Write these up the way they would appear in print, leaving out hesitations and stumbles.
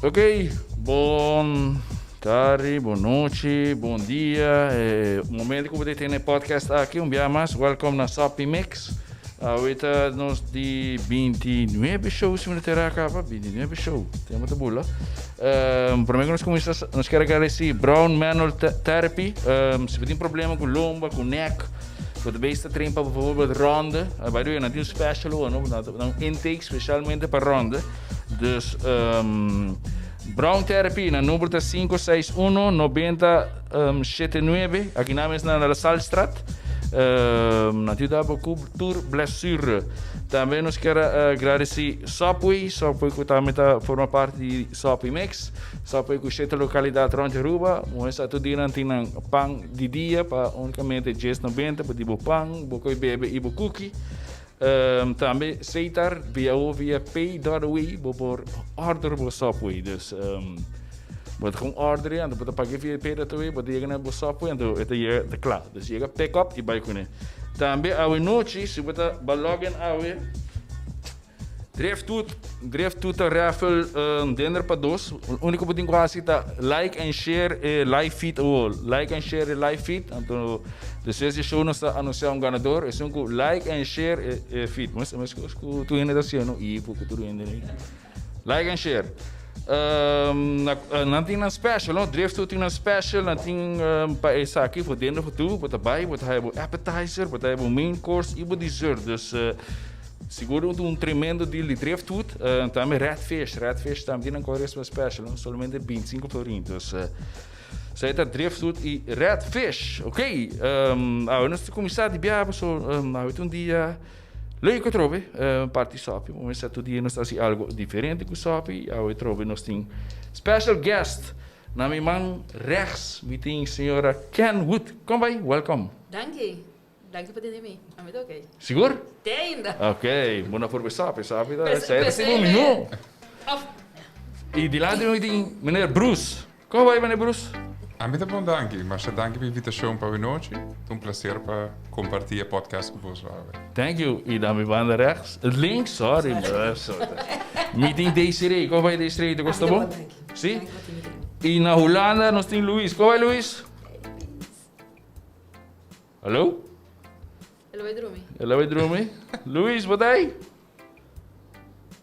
Ok, bon tardi, bon nochi, bon dia. Eh, momento ku bo ta tene podcast aki, un bia mas, welcome na Soppy Mix. Awe ta nos di 29 show, si mi no tera kaba, 29 show, tempo ta bula. Um, prome ku nos kuminsa, nos kier agradeci Brown Manual Therapy. Um, si bo tin problema ku lomba, ku nek, bo ta bezig ta train pa bijvoorbeeld ronde. Uh, by the way, nan tin un special hoor, no? Nan un intake specialmente pa ronde. Dus, um, Brown Therapy, nan number ta 561 90 um, 79. Aki nan mes na La Salstraat. Um, nan tin daar ku tur blessure. Tambe nos kier uh, agradeci Subway, Subway ku tambe ta forma parti di Soppy Mix. Subway ku shete lokalidat rond Aruba. Moe sa tur dia nan tin nan pan di dia pa unicamente 10.90 pa di bo pan, bo koi bebe i bo cookie. Tambe Seitar via o via pay.away bo por order bo Subway. Dus bo ta gewoon order anto bo ta paga via pay.away bo ta yega na bo Subway anto e ta yega ta kla. Dus yega pick up i bai kuné. Tambe awe nochi si bo ta ba login awe Driftwood Driftwood ta raffle dinner pa dos. Úniko bo tin ku hasi ta like and share e live feed awor. Like and share e live feed. Anto despues di show nos ta anunsiá un ganador. Esun ku like and share e feed. Mes mes ku tur hende ta hasiendo i ku tur hende. Like and share. Nan tin nan special no. Driftwood tin nan special. Nan tin pa esaki for dinner for two. Bo ta bai bo ta haya bo appetizer, bo ta haya bo main course i bo dessert. Dus Sigur un un tremendo deal di Driftwood. Tambe Redfish. Redfish tambe tin un Cuaresma special, no? Solamente 25 florin. Dus esei ta Driftwood i Redfish. Ok, awe nos ta kuminsá di biaha paso awe ta un dia leuk atrobe parti Soppy. Bo mester tur dia nos ta hasi algo diferente ku Soppy. Awe atrobe nos tin special guest. Na mi man rechts mi tin señora Kenwood. Kon bai? Welcome. Danki. Danki pa tene mi. Ami ta ok. Sigur? Te ainda. Ok, bo no por bisa, bisa mi ta esei ta sigur mihó. Of. I dilanti mi tin meneer Bruce. Kon bai meneer Bruce? Ami ta bon danki. Masha danki pa invitashon pa awenochi. Ta un plaser pa kompartí e podcast ku boso awe. Thank you. I na mi banda rechts, links, sorry, mi tin Desiree. Kon bai Desiree? Ta kosta bon? Ami ta bon danki. Si? I na Hulanda nos tin Luis. Kon bai Luis? Hallo? El a bai drumi. El a bai drumi. Luis, bo ta ahí?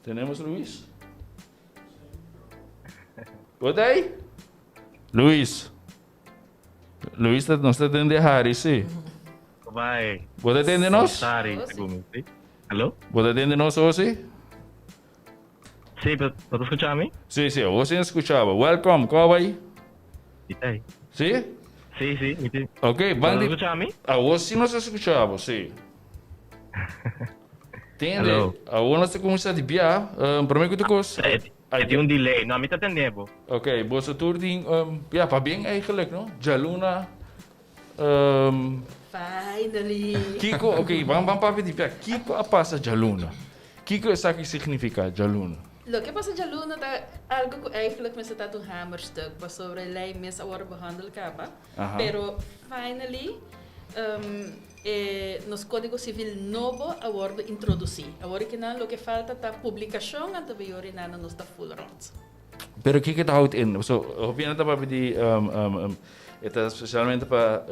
Tenemos Luis? Bo ta ahí? Luis. Luis ta, nos ta tende Harry, sí. Bai. Bo ta tende nos? Harry, sí. Hallo? Bo ta tende nos, o sí? Sí, pero ¿no te escucha a mí? Sí, sí, vos sí escuchaba. Welcome, ¿cómo va ahí? Sí? Sí, sí. Ok, ¿No te escucha a mí? A vos sí nos escuchaba, sí. Tende, a vos no se comienza de bia, prome que tu cos. Hay un delay, no, a mí te atendebo. Ok, vos tur ding, ja, pa bien eigenlijk, no? Djaluna, Finally! Kiko, ok, ban ban papia di bia. Kiko a pasa djaluna? Kiko esaki significa, djaluna? Loke pasa djaluna ta algo ku eigenlijk mester ta un hamerstuk, pasobra e lei mes a wòrdu behandel kaba. Pero finally e nos kódigo sivil nobo a wòrdu introdusí. Awor kinan loke falta ta publikashon, anto beyori nan nos ta full rònt. Pero kiko ta houdt in? So, hopi hende ta papia di e ta spesialmente pa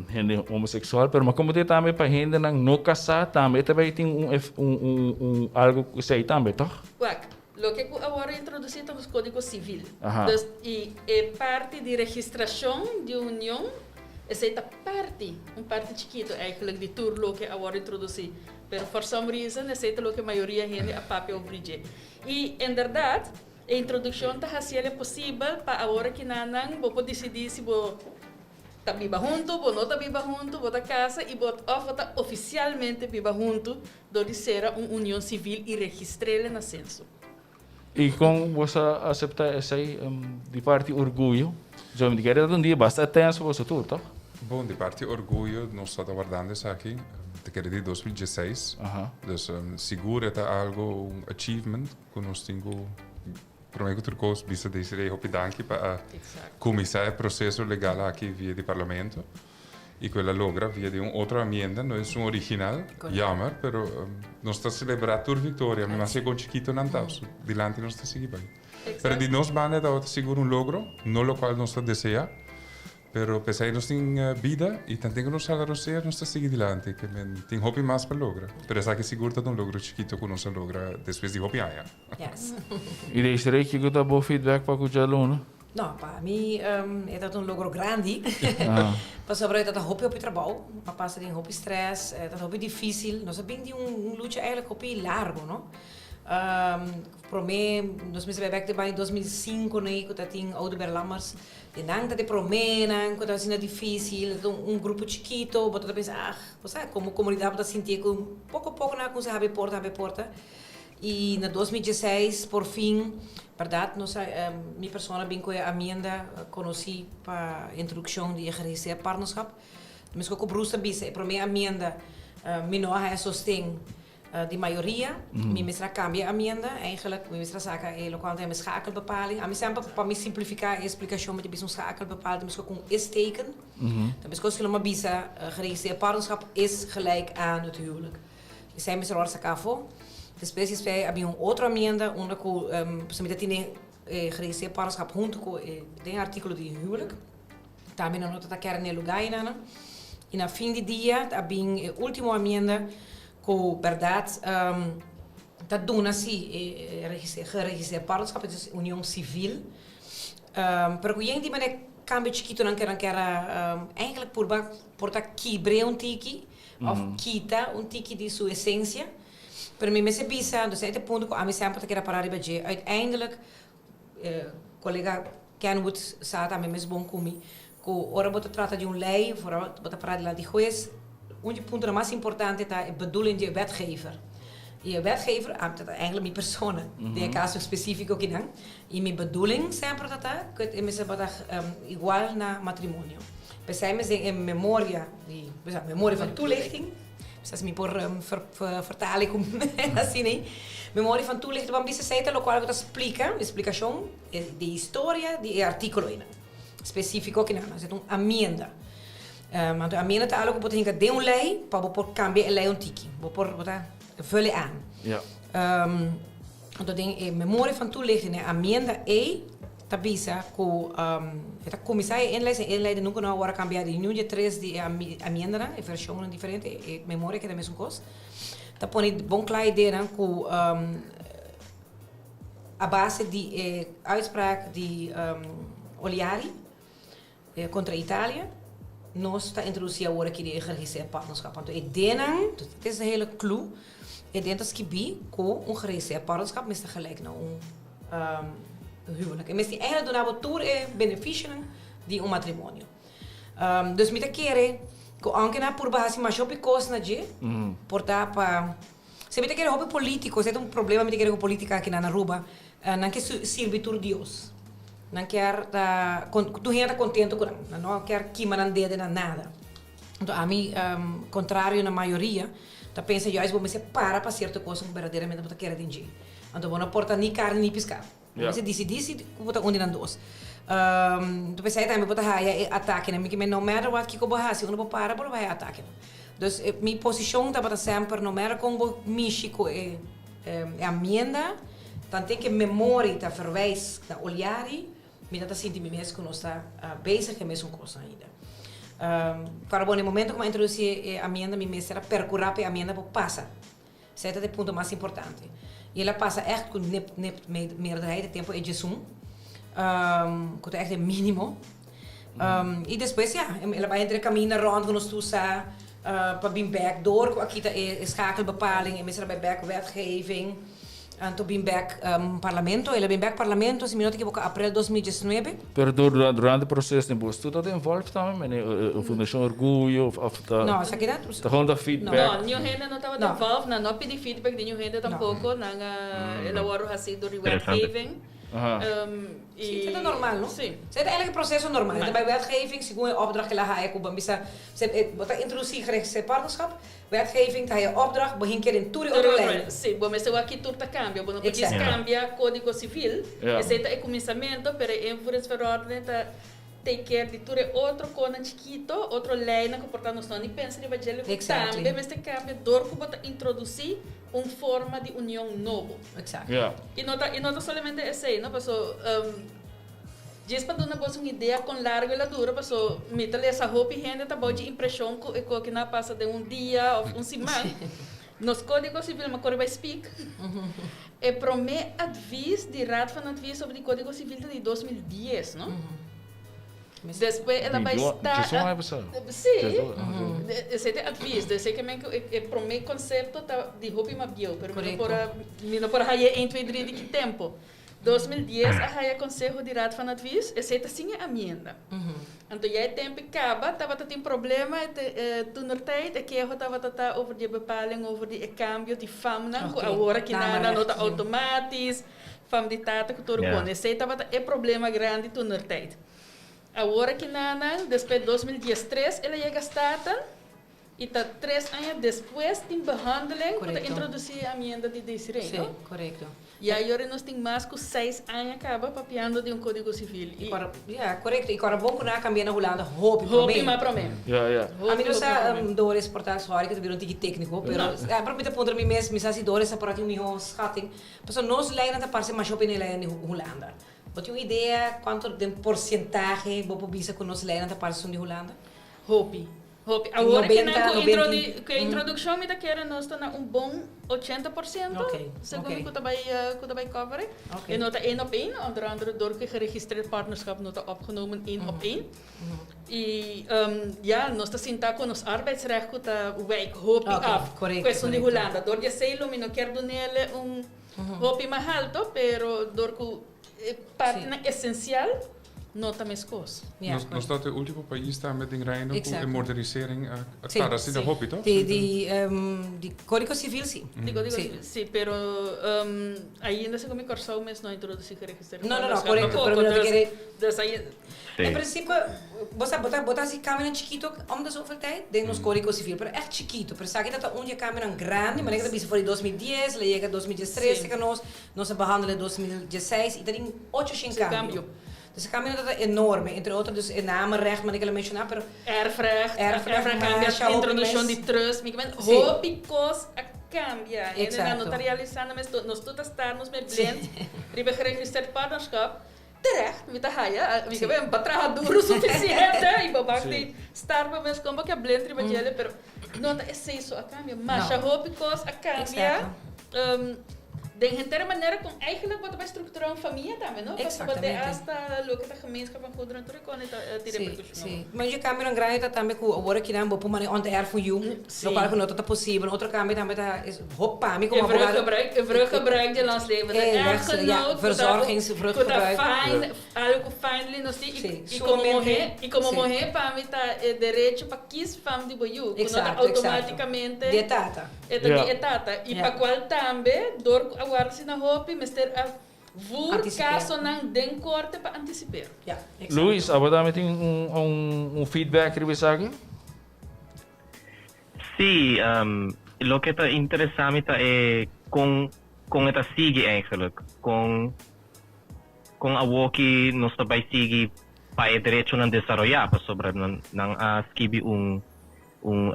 hende homoseksual, pero ma komo te tambe pa hendenan no kasá tambe e ta bai tin un un un un algo ku esei tambe, tòg? Wak, loke ku awor a introdusí ta nos kódigo sivil. Dus i e parti di registrashon di un union, esei ta parti, un parti chikitu eigenlijk di tur loke awor a introdusí. Pero for some reason esei ta loke mayoria hende a papia over di dje. I inderdat, e introdukshon ta hasiel e posibel pa awor kinanan bo por disidí si bo ta biba huntu, bo no ta biba huntu, bo ta kasa i bo òf bo ta ofisialmente biba huntu dor di sera un union sivil i registr'el na senso. I kon bo sa aseptá esei di parti Orguyo? So mi ta kere ta un dia basta tenso boso tur, tòg? Bon, di parti Orguyo nos ta wardando esaki, ta kere di 2016. Dus sigur e ta algo, un achievement ku nos tin ku prome ku tur kos bisa Desiree hopi danki pa a kuminsá e proseso legal aki via di parlamento i ku el a logra via di un otro amienda, no esun original, jammer, pero nos ta selebrá tur viktoria, mi mas e kon chikito nan ta, so dilanti nos ta sigui bai. Pero di nos banda tabata sigur un logro, no locual nos ta desea, pero p'esei nos tin bida y tanten cu nos hala rosea nos ta sigui dilanti, ke men tin hopi mas pa logra. Pero esaki sigur ta un logro chikito cu nos a logra despues di hopi aña. Yes. Y Desiree, kico ta bo feedback pa cu djaluna? No, pa mi e tabata un logro grandi, pasobra e tabata hopi hopi trabou, a pasa den hopi stress, e tabata hopi dificil, nos a bin di un lucha eigenlijk hopi largo, no. Prome, nos mester bai bek te bai 2005 nei ku ta tin Oduber Lammers, di nan ta di promenan ku ta asina dificil, ta un grupo chikito, bo ta pensa ah, bo sa komo komunidat bo ta sinti ku poko poko nan a kuminsá habri porta, habri porta. I na 2016 por fin, bèrdat, nos a, mi persona bin ku e amienda konosí pa introdukshon di e geregistreerd partnerschap. Meskos ku Bruce ta bisa, e promé amienda mi no a haña sosten di mayoria, mi mester a kambia e amienda, eigenlijk mi mester a saka e lokual ta yama schakelbepaling. Ami semper pa mi simplifiká e splikashon mi ta bisa un schakelbepaling ta meskos ku un is-teken. Ta meskos ku lo mi a bisa geregistreerd partnerschap is gelijk aan het huwelijk. Esei mester wòrdu saká afó. Despues di esei a bin un otro amienda unda ku pasobra mi ta tene e geregistreerd partnerschap huntu ku e den e artíkulo di huwelijk. Tambe nan no ta ta kere n'e lugá einanan. I na fin di dia a bin e último amienda ku bèrdat ta duna si e geregistreerd partnerschap, es union sivil. Pero ku yen di manera kambio chikitonan ke nan kier a eigenlijk purba por ta kibr'é un tiki Of kita un tiki di su esencia. Pero mi mester bisa, entonces e ta punto cu ami semper ta keda para riba dje. Uiteindelijk, colega Kenwood sa tambe mes bon cu mi, cu ora bo ta trata di un ley of ora bo ta para dilanti di huez, un di e puntonan mas importante ta e bedoeling di e wetgever. Y e wetgever, ami ta eigenlijk mi persona, den e caso specifico akinan, y mi bedoeling semper ta ta cu e mester bata igual na matrimonio. P'esei mes den e memoria di, bo sa, memoria van toelichting, sa si mi por vertalen ku asina ei, memoria van toelichting ban bisa esei ta lokual ku ta splika, e splikashon di historia di e artíkulo einan, spesífiko kinan, esei ta un amienda. Anto e amienda ta algu ku bo ta hinka den un lei pa bo por kambia e lei un tiki, bo por bo ta vul e aan. Anto den e memoria van toelichting, e amienda ei ta bisa ku e ta kuminsá e inleiding, e inleiding nunka no a wòrdu kambiá di niun di e tres di e amiendanan, e vershonnan diferente, e memoria keda mesun kos. Ta pone bon kla ideanan ku a base di e uitspraak di Oliari kontra Italia, nos ta introdusí awor aki di e geregistreerd partnerschap. Anto e denan, dit is de hele clue, e den ta skibí ku un geregistreerd partnerschap mester gelijk na un huwelijk. E mester eigenlijk duna bo tur e beneficionan di un matrimonio. Dus mi ta kere ku aunke nan a purba hasi masha hopi kos na dje, por ta pa, si mi ta kere hopi politico, esei ta un problema mi ta kere ku politica aki na Aruba, nan ke sirbi tur Dios. Nan kier ta, tur hende ta contento ku nan. Nan no kier kima nan dede na nada. Anto ami, contrario na mayoria, ta pensa juist bo mester para pa cierto cosnan ku berdaderamente bo ta kere den dje. Anto bo no por ta ni carni ni pisca. Bo mester dicidi si ku bo ta un di nan dos. Anto p'esei tambe bo ta haya e atakenan. Mi kimen no matter what kiko bo hasi, unda bo para bo lo haya atakenan. Dus mi posicion tabata semper no matter kon bo mishi ku e amienda, tanten ku e memoria ta verwijs na Oliari, mi ta ta sinti mi mes ku nos ta bezig ku e mesun kosnan ainda. Para bo na e momento ku mi a introdusi e amienda mi mester a percura pa e amienda por pasa. Esei ta e punto mas importante. I el a pasa ègt ku nip nip meerderheid e tempu e djesun, ku ta ègt e mínimo. I despues ya, el a bai entre kaminda rònt ku nos tur sa pa bin bèk dor ku a kita e schakelbepaling, e mester a bai bèk wetgeving. Anto bin bek Parlamento, el a bin bek Parlamento, si mi no ta ekiboka, aprel 2019. Pero durante e proces den boso tur ta involved tambe, mene Fundacion Orguyo of ta. No, esaki ta. Ta gewoon ta feedback. No, niun hende no tabata involved, nan no a pidi feedback di niun hende tampoko, nan a el a wòrdu hasi dor di wetgeving. Sí, esei ta normal, no? Sí. Esei ta eigenlijk e proceso normal. E ta bai wetgeving segun e opdracht ku el a haya ku bo a bisa, bo ta introdusí geregistreerd partnerschap, Wetgeving ta haya opdracht bo hinker den tur e otro leynan. Sí, bo mester wak ki tur ta kambia. Bo no por djis kambia Kódigo Sivil. Esei ta e kuminsamentu, pero e invoeringsverordening ta. take care di tur e otro konan chikito, otro leinan ku por ta nos no ni pensa riba djele ku tambe mester kambia dor ku bo ta introdusí un forma di union nobo. I no ta i no ta solamente esei no, paso djis pa duna bos un idea kon largu el a dura, paso mi ta lesa hopi hende ta bou dje impreshon ku e kokinan a pasa den un dia òf un siman. Nos Código Civil ma kore bai speak. E promé advies di Raad van Advies over di Código Civil ta di 2010, no? Despues el a bai sta. Sí, esei ta e advies. Dus esei ke men ku e promé konsepto ta di hopi mas bieu, pero mi no por a mi no por a haña één, twee, drie di ki tempu. 2010 a haya konseho di Raad van Advies, esei ta sin e amienda. Anto ya e tempu e kaba, tabata tin problema toenertijd, e keho tabata ta over di e bepaling over di e kambio di famnan ku awor aki nan no ta outomatis, fam di tata ku tur kon. Esei tabata e problema grandi toenertijd. Awor aki nan, despues 2013 el a yega Staten. I ta tres aña despues tin behandeling ku ta introdusí e amienda di Desiree, no? Sí, korekto. Ya yori nos tin mas ku seis aña kaba papiando di un kódigo sivil i. Ya, korekto. I kòrda bon ku nan a kambia na Hulanda hopi promé. Hopi mas promé. Ya, ya. Ami no sa Doris por ta sòri ku ta bira un tiki tékniko, pero pero mi ta puntra mi mes, mi sa si Doris a por a tin un mihó schatting. Pasobra nos leinan ta parse masha hopi na e leinan di Hulanda. Bo tin un idea kuantu den porsientahe bo por bisa ku nos leinan ta parse esun di Hulanda? Hopi. Hopi. Awor ke nan ku ku e introdukshon mi ta kere nos ta na un bon 80% segun mi ku ta bai ku ta bai cover e. E no ta één op één, onder andere door ku e geregistreerd partnerschap no ta opgenomen één op één. I ya nos ta sinta ku nos arbeidsrecht ku ta wijk hopi af ku esun di Hulanda. Door di esei lo mi no kier dunele un hopi mas halto pero door ku e partinan esensial no ta meskos. Nos, nos ta e ultimo pais tambe den Reino ku e modernisering a tarda asina hopi, toch? Di, di, di Código Civil si. Di Código Civil si, pero ainda segun mi Kòrsou mes no a introdusí geregistreerde No, no, no, korekto, pero mi no ta kere. Dus ai. En principe, bo sa, bo ta, bo ta hasi kambionan chikito om de zoveel tijd den nos Código Civil, pero ègt chikito. Pero esaki ta ta un di e kambionan grandi, manera ku ta bisa for di 2010, la yega 2013 ka nos. Nos a behandel e 2016 y ta tin ocho shen cambio. Dus e cambionan ta enorme, entre otro dus e namenrecht manera cu el a menciona, pero. Erfrecht, erfrecht cambia, introduccion di trust, mi kimen hopi cos a cambia. Hendenan no ta realisando mes, nos tur ta sta nos mes blind riba e geregistreerd partnerschap. Terecht, mi ta haya, mi kimen bo a traha duro suficiente y bo bak di start bo mes con bo ke blind riba djele, pero no ta esey so a cambia, masha hopi cos a cambia. Den henter manera con eigenlijk bo ta bay structura un famia tambe, no? Pasobra bo te hasta loke ta gemeenschap van goederen tur e con ta tin repercusion. Sí, sí. Ma e cambionan grandi ta tambe cu awor akinan bo por manda e onterf un yu, locual cu no ta ta posibel. Otro cambio tambe ta es hop pa mi como abogado. E vruchtgebruik, e vruchtgebruik di landslevende echtgenoot cu ta fijn, algo cu finally nos tin y como muhe, y como muhe pa mi ta e derecho pa kies fam di bo yu, cu no ta automaticamente. Di e tata. E ta di e tata. I pa kual tambe, dor ku a warda asina hopi, mester a voer kasonan den korte pa antisip'é. Luis, abo tambe tin un feedback riba esaki? Sí, loke ta interesa mi ta e kon kon e ta sigui eigenlijk. Kon kon awoki nos ta bai sigui pa e derechonan desaroyá, pasobra nan a skibi un un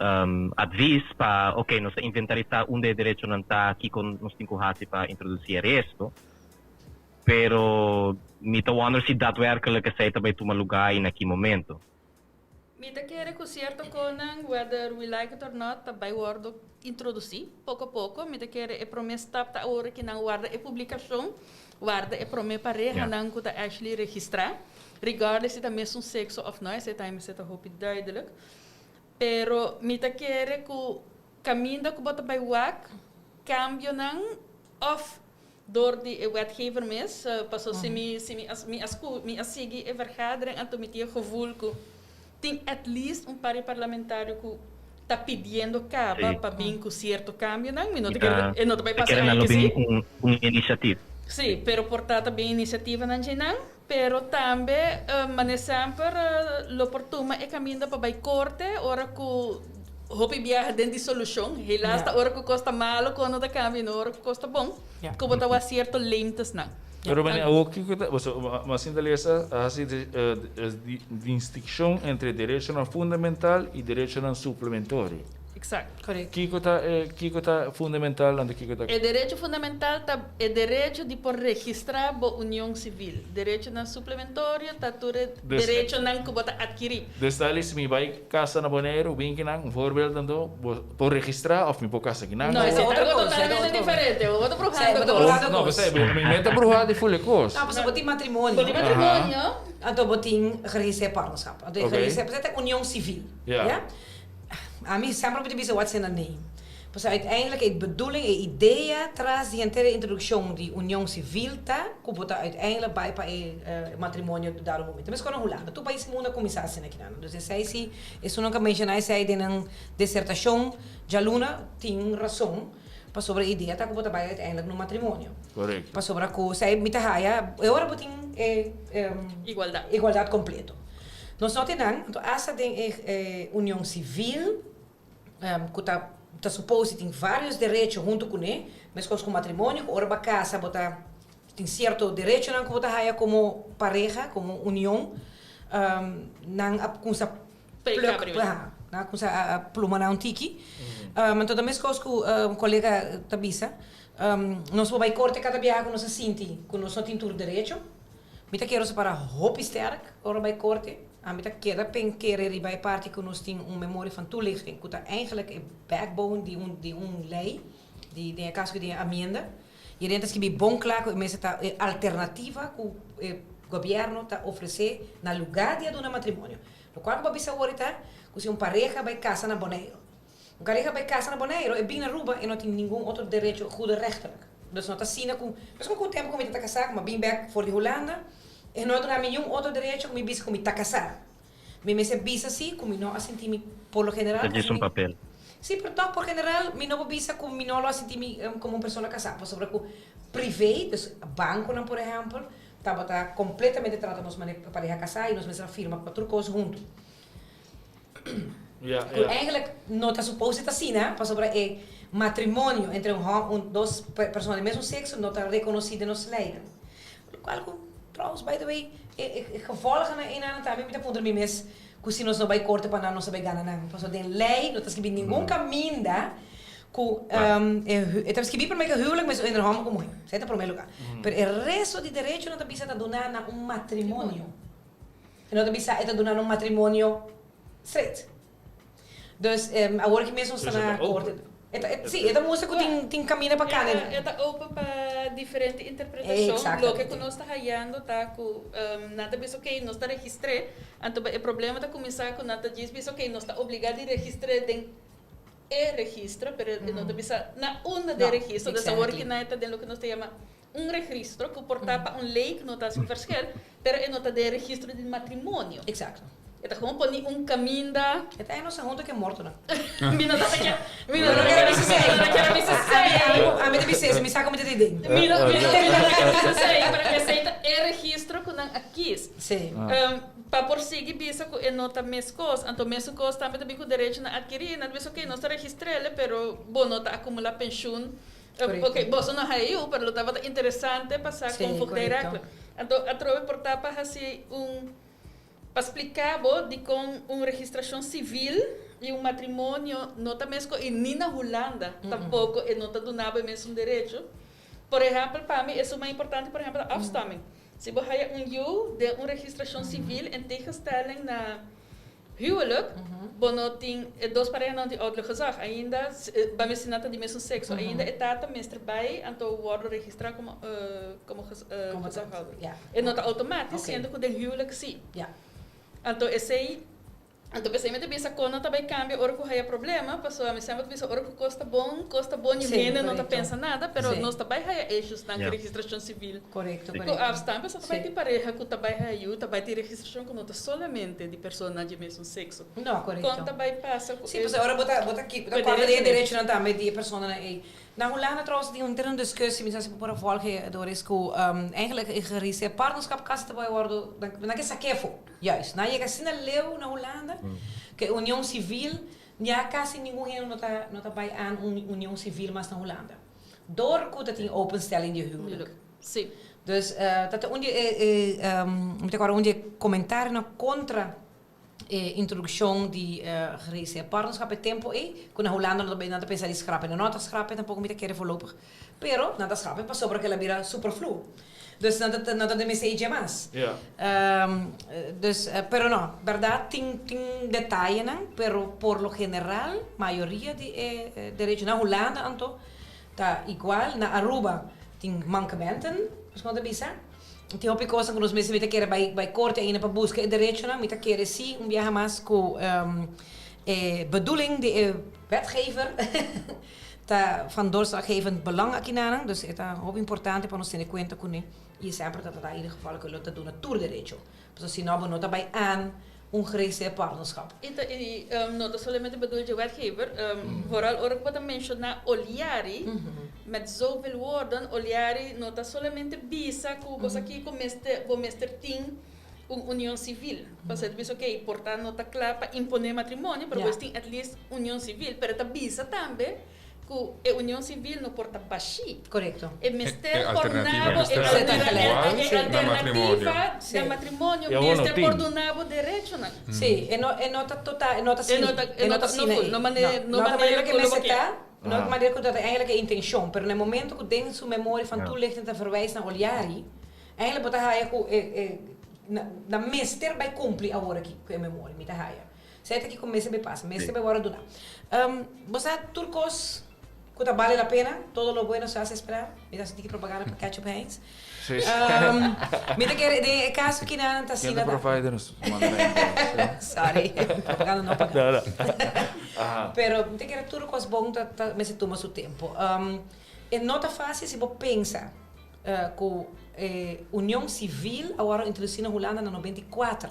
advies pa ok nos ta inventarisá unda e derechonan ta, kiko nos tin ku hasi pa introdusí e resto, pero mi ta wonder si daadwerkelijk esei ta bai tuma lugá i na ki momento. Mi ta kere ku sierto konan, whether we like it or not, ta bai wòrdu introdusí poko poko. Mi ta kere e promé stap ta awor ki nan warda e publikashon, warda e promé parehanan ku ta actually registrá, regardless si ta mesun sekso òf no, esei tambe mester ta hopi duidelijk. Pero mi ta kere ku kaminda ku bo ta bai wak kambionan òf dor di e wetgever mes, paso si mi si mi a mi a sku mi a sigui e vergadering anto mi tin e gevoel ku tin at least un par di parlamentario ku ta pidiendo kaba pa bin ku sierto kambionan, mi no ta kere e no ta bai pasa aña ke si. Un inisiativa. Si, pero por ta ta bin inisiativanan dje nan. Pero tambe mane semper lo por tuma e caminda pa bay corte ora cu hopi biaha den disolucion. Helaas ta ora cu cos ta malo cu no ta cambia y no ora cu cos ta bon cu bo ta wak cierto leemtesnan. Pero mane awor kiko ta, pasobra mi a sinta lesa a hasi distinkshon entre derechonan fundamental i derechonan suplementorio. Exacto. Correcto. Kiko ta e kiko ta fundamental anto kiko ta. E derecho fundamental ta e derecho di por registrá bo union sivil. Derechonan suplementorio ta tur e derechonan ku bo ta atkirí. Dus tal si mi bai kasa na Boneiru, bin kinan, un voorbeeld anto, bo por registrá òf mi por kasa kinan? No, esei ta algo totalmente diferente. Bo ta brujando kos. No, p'esei, mi no ta bruhá di ful e kos. No, pasobra bo tin matrimonio. Bo tin matrimonio. Anto bo tin geregistreerd partnerschap. Anto e geregistreerd, p'esei ta union sivil. Ya. Ami semper mi ta bisa what's in a name. Pasobra uiteindelijk e bedoeling, e idea tras di henter e introduccion di union civil ta cu bo ta uiteindelijk bay pa e matrimonio dado momento. Mescos na Hulanda, tur pais mundo a cuminsa asina aki nan. Dus esey si, esunnan cu a menciona esey den nan desertacion djaluna tin razon pasobra e idea ta cu bo ta bay uiteindelijk na un matrimonio. Correcto. Pasobra cu esey mi ta haya e ora bo tin e Igualdad. igualdad completo. Nos no tin nan, anto asta den e union civil cu ta ta suppose di tin varios derecho hunto cune, mescos cu matrimonio, cu ora bo a casa bo ta tin cierto derechonan cu bo ta haya como pareha, como union, nan a cuminsa pluk, nan a cuminsa a pluma nan un tiki. Anto ta mescos cu un colega ta bisa, nos por bay corte cada biaha cu nos a sinti cu nos no tin tur derecho. Mi ta kere separa hopi sterk ora bai korte. Ami ta keda pen kere riba e parti ku nos tin un memoria van toelichting ku ta eigenlijk e backbone di un di un lei, di den e kaso ku den e amienda. I aden ta skibi bon kla ku e mester ta e alternativa ku e gobièrnu ta ofresé na lugá di a duna matrimonio. Lokual ku bo a bisa awor ta ku si un pareha bai kasa na Boneiru, Un kareha bai kasa na Boneiru, e bin na Aruba e no tin ningun otro derecho goederechtelijk. Dus no ta asina ku, meskos ku un tempu ku mi ta ta kasá, ku mi a bin bèk for di Hulanda, e no a duna mi niun otro derecho ku mi bisa ku mi ta kasá. Mi mester bisa si ku mi no a sinti mi por lo general Ta djis un papel. Si, pero tòg por general mi no por bisa ku mi no lo a sinti mi komo un persona kasá, pasobra ku privé, dus bankonan por ehèmpel, tabata kompletamente trata nos manera pareha kasá i nos mester a firma pa tur kos huntu. Ku eigenlijk no ta supose ta asina, pasobra e matrimonio entre un hòm, un dos persona di mesun sekso no ta rekonosí den nos leinan. Lokual ku trouwens by the way e e gevolgennan einan tambe mi ta puntra mi mes ku si nos no bai korte pa nan nos ta bai gana nan. Pasobra den lei no ta skibí ningun kaminda ku e ta skibí promé ku huwelijk mes entre hòmber ku muhé, esei ta promé lugá. Pero e resto di derechonan ta bisa ta duná na un matrimonio. E no ta bisa e ta duna un matrimonio straight. Dus awor ki mes nos ta na korte. E ta, si, e ta mustra ku tin tin kaminda pa kane. E ta open pa diferente interpretashon. Loke ku nos ta hayando ta ku nan ta bisa oke nos ta registr'é, anto e problema ta kuminsá ku nan ta djis bisa oke nos ta obligá di registr'é den e registro, pero e no ta bisa na unda den registro. Dus awor ki nan e ta den loke nos ta yama Un registro ku por ta pa un lei ku no ta hasi un verschil, pero e no ta den registro di matrimonio. Exacto. E ta gewoon poni un kaminda. E ta enosa hunto ku e mortonan. Mi no ta ke, mi no ta kere bisa esei, mi no ta kere bisa esei. Ami ta bisa esei, mi sa ku mi ta di den. Mi no, mi no ta kere bisa esei, pero esei ta e registro ku nan a kis. Sí. Pa por sigui bisa ku e no ta meskos, anto mesun kos tambe ta bin ku derechonan adkirí, nan ta bisa oke nos ta registr'el, pero bo no ta akumulá penshun. Ok, boso no haña yu, pero lo tabata interesante pa sa kon voogdijrechtelijk. Anto atrobe por ta pa hasi un, pa spliká bo dikon un registrashon sivil i un matrimonio no ta meskos i ni na Hulanda tampoko e no ta duna bo e mesun derecho. Por ehèmpel pa mi esun mas importante por ehèmpel ta afstamming. Si bo haña un yu den un registrashon sivil en tegenstelling na Huwelijk, bo no tin e dos parehanan di ouderlijk gezag. Ainda, ba mester nan ta di mesun sekso. Ainda e tata mester bai anto wordo registra komo komo gezaghouder. E no ta outomatis, siendo ku den huwelijk si. Anto esei, anto p'esei mi ta bisa kon nan ta bai kambia ora ku haya problema, pasobra mi semper ta bisa ora ku kos ta bon, kos ta bon, niun hende no ta pensa nada, pero nos ta bai haya issuesnan ku registrashon sivil. Ku afstand, pasobra ta bai tin pareha ku ta bai haya yu, ta bai tin registrashon ku no ta solamente di personanan dje mesun sekso. No, korekto. Kon ta bai pasa ku e. Sí, pasobra ora bo ta bo ta ki bo ta kòrda di e derechonan tambe di e personanan ei. Na Hulanda trouwens tin un interne discussie, mi sa si bo por a volge, Doris, ku eigenlijk e geregistreerd partnerschap kasi ta bai wòrdu, nan ke sak'é afó, juist. Nan a yega asina leu na Hulanda ku e union sivil ya kasi ningun hende no ta no ta bai aan un union sivil mas na Hulanda. Dor ku ta tin openstelling di huwelijk. Si. Dus ta ta un di e, e mi ta kòrda un di e komentarionan kontra e introdukshon di geregistreerd partnerschap e tempu ei, ku na Hulanda nan ta nan ta pensa di skrape. Nan no ta skrape tampoko mi ta kere voorlopig, pero nan ta skrape pasobra ku el a bira superfluo. Dus nan ta nan ta den mester dje mas. Dus, pero no, bèrdat tin tin detayenan, pero por lo general mayoria di e derecho na Hulanda anto Ta igual na Aruba tin mankementen, nos kon ta bisa. Tin hopi kosnan ku nos mester mi ta kere bai bai korte ainda pa buska e derechonan. Mi ta kere si un biaha mas ku e bedoeling di e wetgever ta van doorslaggevend belang akinanan. Dus e ta hopi importante pa nos tene kuenta kuné i semper ta trata in ieder geval ku lo ta duna tur derecho. Pasobra si no bo no ta bai aan un geregistreerd partnerschap. I ta i no ta solamente bedoel dje wetgever, vooral ora ku bo ta menshoná Oliari, met zoveel woorden, Oliari no ta solamente bisa ku bo sa kiko mester bo mester tin un union sivil. Pasobra e ta bisa okey, por ta no ta kla pa imponé matrimonio, pero bo tin at least union sivil. Pero e ta bisa tambe ku e union sivil no por ta bashí. Korekto. E mester E por alternativa duna bo mester e ser igual e na matrimonio. alternativa Sí. na matrimonio I awor no mester tin. por duna bo derechonan. Sí, e no e no ta total e no ta E asina. no ta E e no no ta ta no asina full, ei. no No, manera no no ta manera manera ku ku lo bo mester kier. ta, no ta manera ku ta eigenlijk e intencion, pero na e momento ku den su memoria van toelichting ta verwijs na Oliari, eigenlijk bo ta haya ku e e na na mester bai kumpli awor aki ku e memoria, mi ta haya. Esei ta kiko mester bay pasa, mester bay wòrdu duna. Bo sa tur kos ku ta bale la pena, todo lo bueno se hace esperar. Mi ta hasi tiki propaganda pa Ketchup Heinz. Mi ta kere den e kaso kinan ta Ken asina ta provider nos manda na inbox. Sorry, propaganda no paga. Pero mi ta kere tur kos bon ta ta mester tuma su tempo. E no ta fácil si bo pensa ku e union sivil a wòrdu introdusí na Hulanda na 94.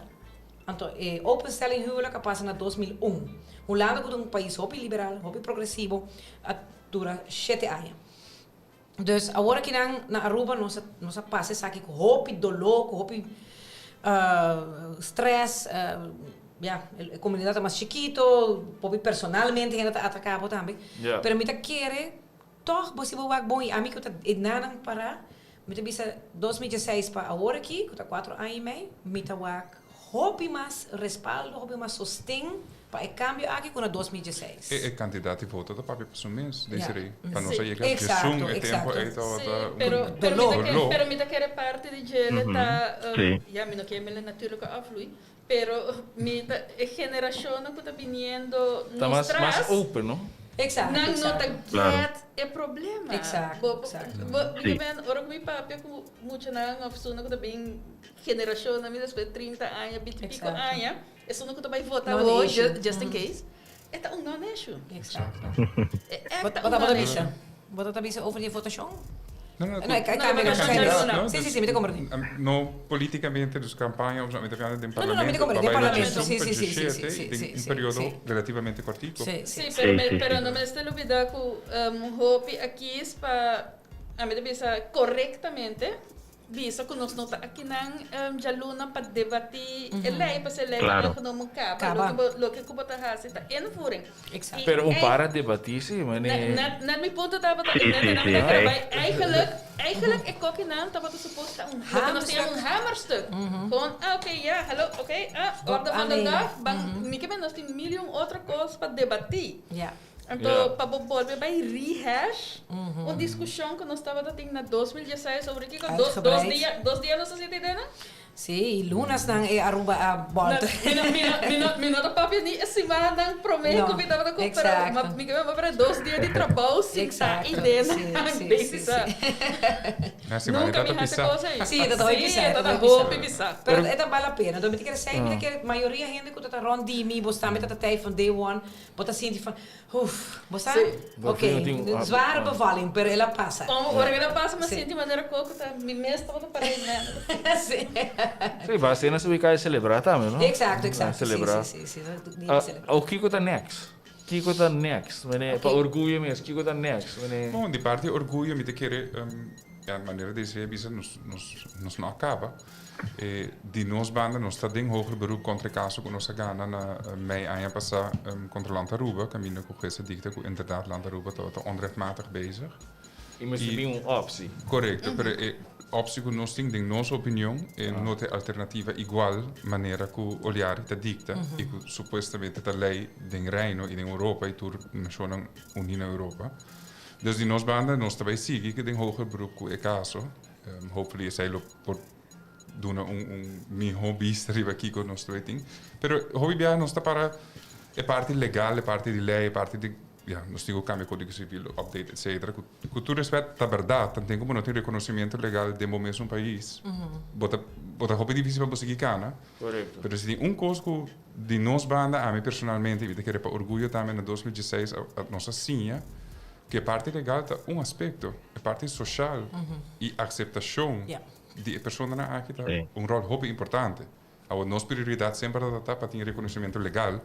Anto e openstelling huwelijk a pasa na 2001. Hulanda ku ta un pais hopi liberal, hopi progresivo, a dura shete aña. Dus awor akinan na Aruba nos a nos a pasa esaki ku hopi doló, ku hopi stress, ya, e komunidat ta mas chikito, hopi personalmente hende ta ataka bo tambe. Pero mi ta kere Tòg bo si bo wak bon i ami ku ta e nanan pará, mi ta bisa 2016 pa awor aki, ku ta kuatro aña i mei, mi ta wak hopi mas respaldo, hopi mas sosten pa e kambio aki ku na 2016. E kantidat di voto ta papia pa su mes, Desiree. Pa nos Sí. a yega djesun Exacto, e tempu exacto. ei tabata Sí, un pero, pero mi ta Doló. kere, doló. pero mi ta kere parti di djele ta, Sí. ya mi no kier mira natuurlijke afvloei, Pero mi ta e generacionnan cu ta biniendo Ta nos mas mas tras, open, no? Exacto, nan no ta exacto. Claro. get e problema. Exacto, Bo, bo, exacto. bo, Sí. mi ben, ora cu mi papia cu muchanan of esunnan cu ta bin generacionnan mi despues 30 aña, 20 y pico Exacto. aña, esunnan cu ta bay vota Non awo, issue. just in case, e ta un non-issue. Exacto. E echt Wat ta wat un ta non-issue. bisa? Wat ta bisa over die votacion? No, no, No, ik No, cambio maar de dat agenda. is no? Sí, sí, sí, mi ta comprende. No políticamente, dus campaña of zo, mi ta hablando den No, no, no, mi ta parlamento. comprende, den Waarbij parlamento, dat sí, je sí, sí, sí, zo'n sí, sí, den sí, un sí, periodo sí. relativamente cortico. Sí, Sí, sí. pero, Sí, me, sí, pero sí. no mester lubida cu hopi a kies pa, a mi ta bisa correctamente, bisa cu nos no ta akinan djaluna pa debati e ley, pasobra e ley ta aangenomen caba. Caba. Loke bo, loke cu bo ta haci ta invoering. Exacto. Y Pero un ei- para debatí sí, mane. Net, net, net mi punto tabata, Sí, net sí, nan sí, ta sí. bai, eigenlijk, eigenlijk e kokinan tabata supposed ta un, loke nos tin un hamerstuk. Gewoon, ah, oké, ja, hallo, oké, ah, orde van de aannemen. dag, ban, mi ke men nos tin mil y un otro kos pa debatí. Ja. Anto, pa bo bolbe bai rehash un diskushon ku nos tabata tin na 2016 over kiko, dos, dos Uitgebreid. dia, dos dia nos a sinti den nan? Sí, lunasnan e Aruba a bolter. Mi no, mi no, mi no, mi no ta papia ni e simannan promé No, ku mi tabata ku, pero exacto. ma mi ke papia dos dia di trabou sintá Exacto, i den sí, sí, bezig sí, sa. sí. Na siman Nunca e mi tata hasi pisá. kos ei. Sí, e tata hopi Sí, pisá, e e tata tata hopi pisá. hopi pisá. Pero e ta bal la pena. Anto mi ta kere sei, mi ta kere mayoria hende ku ta ta rond di mi, bo sta mi ta ta tei van day one, bo ta sinti van, Uf, bo sa? Sí. Ok, zware bevalling, pero el a pasa. Como ora el a pasa, mi Sí. sinti manera coco ta mi mes tabata para e menda. Sí. Sí, ba asina su wika e celebra tambe, no? Exacto, exacto. Sí, Celebra. sí, sí, sí. Di di celebra. O kiko ta next? Kiko ta next? Mene, Ok. pa orguyo mes, kiko ta next? Mene. Bon, di parti orguyo mi ta kere, ja, manera Desiree a bisa, nos, nos, nos no a caba. E di nos banda nos ta den hoger beroep kontra e kaso ku nos a gana na mei aña pasá kontra Land Aruba, kaminda ku hues a dikta ku inderdaad Land Aruba tabata onrechtmatig bezig. I mester bin un optie. Korekto, pero e optie ku nos tin den nos opinion e no ta e alternativa igual manera ku Oliari ta dikta i ku supuestamente ta lei den Reino i den Europa i tur nashonnan uní na Europa. Dus di nos banda nos ta bai sigui den hoger beroep ku e kaso. Hopefully esei lo por duna un un mihó bista riba kiko nos ta bai tin. Pero hopi biaha nos ta para e parti legal, e parti di lei, e parti di ya, nos tin ku kambia kódigo sivil, update etcetera. Ku ku tur respèt ta bèrdat, tanten ku bo no tin rekonosimiento legal den bo mesun pais, bo ta bo ta hopi difísil pa bo sigui kana. Korekto. Pero si tin un kos ku di nos banda, ami personalmente, i mi ta kere pa orguyo tambe na 2016 a nos a siña ku e parti legal ta un aspekto, e parti soshal i akseptashon di e personanan aki ta un ròl hopi importante. Awor nos prioridat semper ta ta pa tin rekonosementu legal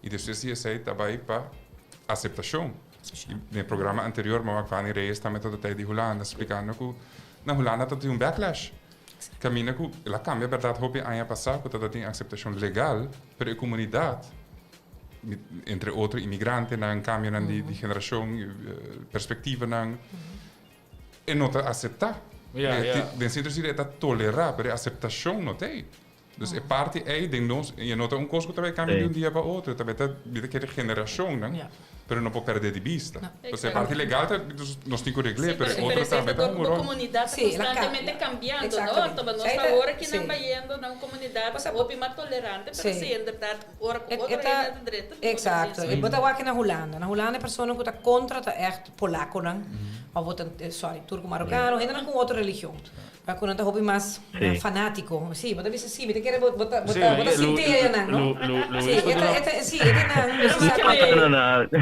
i despues di esei ta bai pa aseptashon. I den e programa anterior mi a wak Vani Reyes tambe ta ta di Hulanda splikando ku na Hulanda ta tin un backlash. Kaminda ku el a kambia bèrdat hopi aña pasá ku ta ta tin aseptashon legal pero e komunidat entre otro imigrantenan, kambionan di generashon, perspektivanan. E no ta aseptá. Den sierto sentido e ta tolerá, pero e aseptashon no ta ei. Dus e parti ei den nos, i e no ta un kos ku ta bai kambia di un dia pa otro, e ta bai ta mi ta kere generashonnan, pero no por pèrdè di bista. Pues e parti legal ta, nos tin ku regl'é, pero e otro tambe ta hunga un ròl. Komunidat ta konstantemente kambiando, no? Anto nos ta ora ki nan bayendo na un komunidat hopi mas tolerante, pero si inderdat ora ku otro hende ta drenta, Exacto. E bo ta wak na Hulanda. Na Hulanda e persona ku ta kontra ta ègt polaconan of bo ta sorry turco marocano hendenan cu otro religion pa cu nan ta hopi mas fanatico si bo ta bisa si mi ta kere bo bo ta bo ta sinti enan no si e ta e ta si e ta nan bo sa cu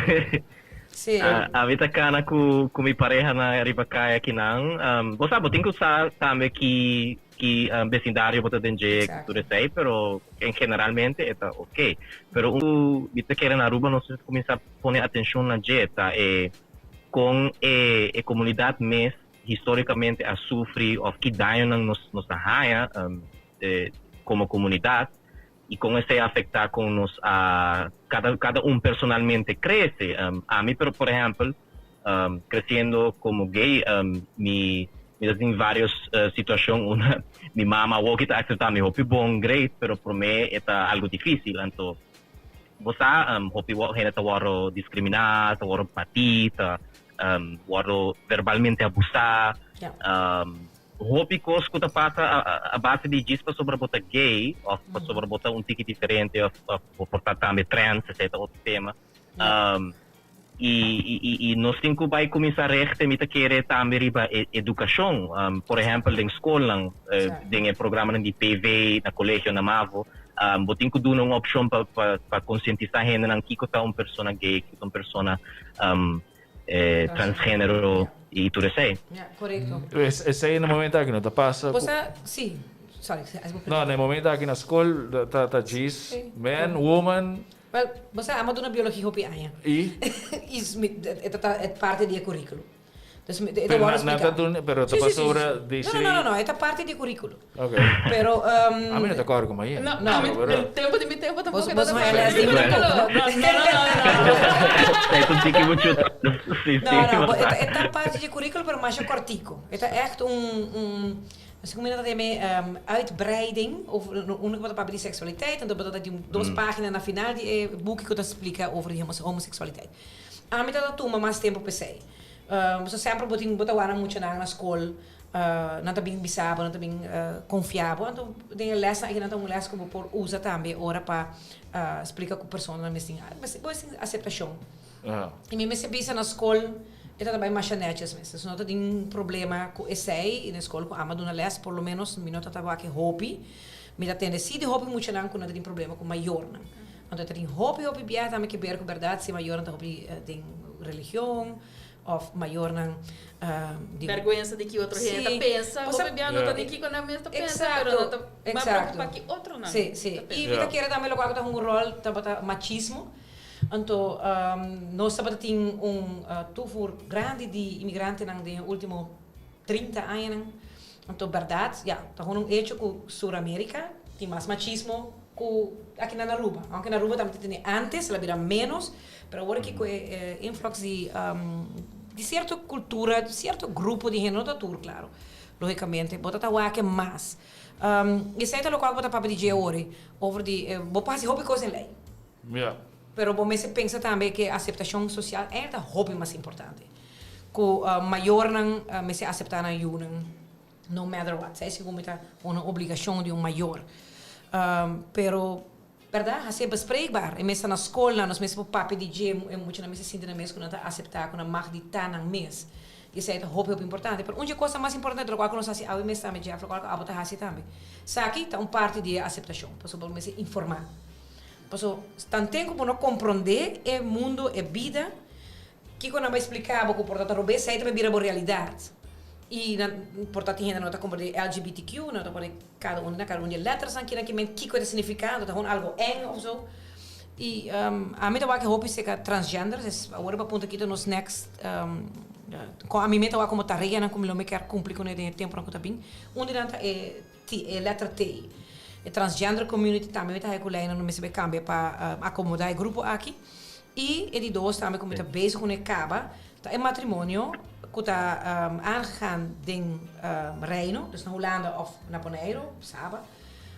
si Ami ta cana cu cu mi pareha nan riba caya akinan bo sa bo tin cu sa tambe ki ki becindario bo ta den dje cu tur esey pero en generalmente e ta ok pero un cu mi ta kere na Aruba nos mester cuminsa pone atencion na dje ta e con e e comunidad mes historicamente a sufri of ki dañonan nos nos a haya como comunidad y con esey a afecta con nos a cada cada un personalmente crece ami pero por ehempel creciendo como gay mi mi ta tin varios situacion unda mi mama awoki ta acepta mi hopi bon great pero prome e ta algo dificil anto bo sa hopi hende ta wordo discrimina ta wordo bati ta wordo verbalmente abusa Hopi kos ku ta pasa a base di djis pasobra bo ta gay òf pasobra bo ta un tiki diferente òf bo por ta tambe trans, esei ta otro tema. I i nos tin ku bai kuminsá rechte mi ta kere tambe riba e edukashon. Por ehèmpel den skolnan, den e programanan di PV na kolegio, na mavo, bo tin ku duna un opshon pa pa konsientisá hendenan kiko ta un persona gay, kiko ta un persona transgenero y tur esey. Ja, correcto. Esey na momento aki no ta pasa. Bo sa, si, sorry, as bo No, na e momento aki na school ta ta djis man, woman. Wel, bo sa amo duna biologia hopi aña. Y? Y e ta ta parte di e curriculum. Dus e ta wòrdu spliká. Nan ta duna, pero ta pasobra di si. No, no, no, no, e ta parti di e curriculum. Ok. Pero. Ami no ta kòrda ku Maria. No, ami el tempo di mi tempo tampoko Bos no LSD tampoco, no? No, no, no, no. Esei ta un tiki muchu Sí, sí. No, no, e ta parti di e curriculum pero masha kòrtiku. E ta ègt un, un, no sé komo nan ta yam'é, uitbreiding over, unda ku bo ta papia di seksualiteit, anto bo ta tin dos pagina na final di e buki ku ta splika over di homoseksualiteit. Ami ta tuma mas tempu p'esei. Pasobra semper bo tin bo ta wak nan muchanan na skol, nan ta bin bisa bo, nan ta bin konfia bo. Anto den e lèsnan aki nan ta un lès ku bo por usa tambe ora pa splika ku personanan mester tin, bo mester tin aseptashon. I mi mester bisa na skol e ta ta bai masha nètjes mes. Dus no ta tin problema ku esei na skol ku amo a duna lès, por lo ménos mi no ta ta wak e hopi. Mi ta tende si di hopi muchanan ku nan ta tin problema ku mayornan. Anto e ta tin hopi hopi biaha tambe ke ber ku bèrdat si mayornan ta hopi den religion òf mayornan di. Bèrgwensa di ki otro hende ta pensa. Hopi biaha no ta di kiko nan mes ta pensa pero nan ta mas preokupa ki otronan ta pensa. Si, si. I mi ta kere tambe lokual ku ta hunga un ròl tabata machismo. Anto nos tabata tin un toevoer grandi di imigrantenan den e ultimo 30 añanan. Anto bèrdat, ya, ta hono un echo ku Sur Amerika tin mas machismo ku aki na Aruba. Aunke na Aruba tambe ta tene antes, el a bira ménos, pero awor aki ku e influx di. di cierto cultura, cierto grupo di hende, no ta tur claro, logicamente, bo ta ta wak mas. Esey ta locual cu bo ta papia di dje ori, over di, bo por haci hopi cos den ley. Pero bo mester pensa tambe cu e aceptacion social eigenlijk ta hopi mas importante. Cu mayornan mester acepta nan yunan no matter what. Esey segun mi ta un obligacion di un mayor. Pero berdad haci'e bespreekbaar. E mester na scolnan, nos mester por papia di dje, e muchanan mester sinti nan mes cu nan ta acepta, cu nan mag di ta nan mes. Y esey ta hopi hopi importante. Pero un dje cosnan mas importante locual cu nos haci awe mes tambe Jeff, locual cu abo ta haci tambe. Esaki ta un parti di e aceptacion, pasobra bo mester informa. Paso tanten ku bo no komprondé e mundu, e bida, kiko nan bai splika bo ku por ta ta robes, esei ta bai bira bo realidat. I nan por ta tin hende no ta komprondé LGBTQ, nan ta pone kada un na kada un di e lètersnan kinan ki men kiko e ta signifiká, anto ta hon algu eng òf so. I ami ta wak e hopi seka transgender, es awor riba punto aki ta nos next kon ami mi ta wak komo tareanan ku mi lo mi kier kumpli kuné den e tempunan ku ta bin. Un di nan ta e. T, e letra T. E transgender community tambe mi ta haya cu leynan no mester bay cambia pa acomoda e grupo aki. Y e di dos tambe cu mi ta bezig cu ne caba ta e matrimonio cu ta aangegaan den Reino, dus na Hulanda of na Boneiru, Saba,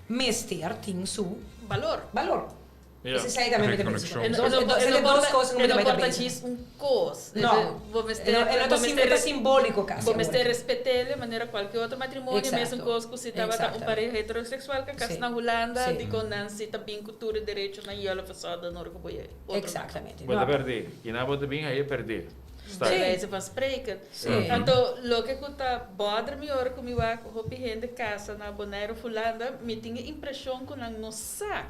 mester tin su Balor. balor. Ja. Esei sai tambe mi ta bezig cu. E Entonces, e dos cosnan cu mi no ta bay ta por ta bezig. djis un cos. No. Bo mester, E no bo ta mester e ta simbolico casi Bo mester awor. respet'el manera cualke otro matrimonio, Exacto. mesun cos cu si tabata un Exactamente. pareha heterosexual cu a casa Sí. na Hulanda, Sí. dicon nan si ta bin cu tur e derechonan y all of a sudden ora cu bo yega otro nan. Exactamente. Bo ta No. perdé. Kina bo ta bin haye perdé. Sta. Bij wijze van spreken. Sí. Anto loke cu ta bother mi ora cu mi wak hopi hende casa na Bonaire of Hulanda, mi tin e impresion cu nan no sa.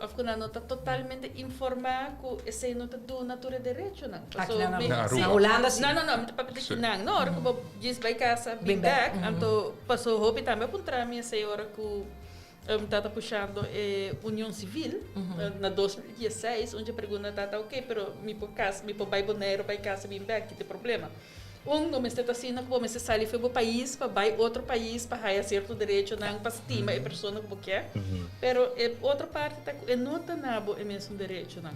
Of ku nan no ta totalmente informá ku esei no ta duna tur e derechonan. Aki nan mi, Na sí. Na Hulanda sí. No, no, no, mi ta papia di Sí. kinan. No, ora ku bo djis bai kasa bin Bin bèk, bèk, anto paso hopi tambe a puntra mi esei ora ku mi tata pushando e union sivil na 2016, un dje pregunta tata, ok, pero mi por kasa, mi por bai Boneiru bai kasa bin bèk, ki ta e problema? Un, no mester ta asina ku bo mester sali for bo pais pa bai otro pais pa haya sierto derechonan pa stima e persona ku bo ke. Pero e otro parti ta ku e no ta na bo e mesun derechonan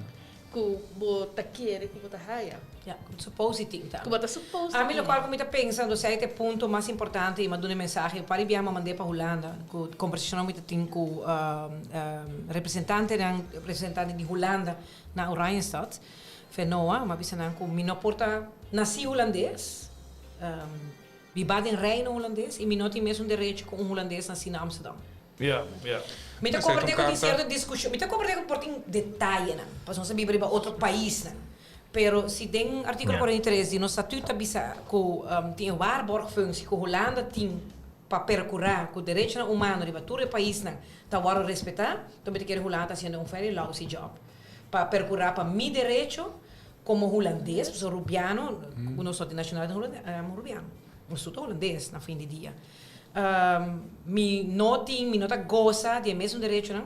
ku bo ta kere ku bo ta haya. Ya, ku bo ta suppose di tin tambe. Ku bo ta suppose di tin. Ami lokual ku mi ta pensa, entonces ei ta e punto mas importante i mi a duna e mensahe un par di biaha mi a mand'é pa Hulanda ku kombersashonnan mi ta tin ku representantenan, representante di Hulanda na Oranjestad. Fenoa, m'a bisa nan ku mi no por ta nasí hulandes, bibá den Reino Hulandes i mi no tin mesun derecho ku un hulandes nasí na Amsterdam. Ja, ja. Mi ta Esei ta un komprendé ku tin karta. sierto diskushon, mi ta komprendé ku por tin detayenan, pasobra nos ta biba riba otro paisnan. Pero si den artíkulo Ja. 43 di nos statut ta bisa ku tin e waarborgfunctie ku Hulanda tin pa perkurá ku derechonan humano riba tur e paisnan ta wòrdu respetá, enton mi ta kere Hulanda ta hasiendo un very lousy job. Pa percura pa mi derecho como hulandes, pasobra rubiano, cu nos no tin nacionalidad hulandes, amo rubiano, nos tur ta hulandes na fin di dia. Mi no tin, mi no ta goza di e mesun derechonan,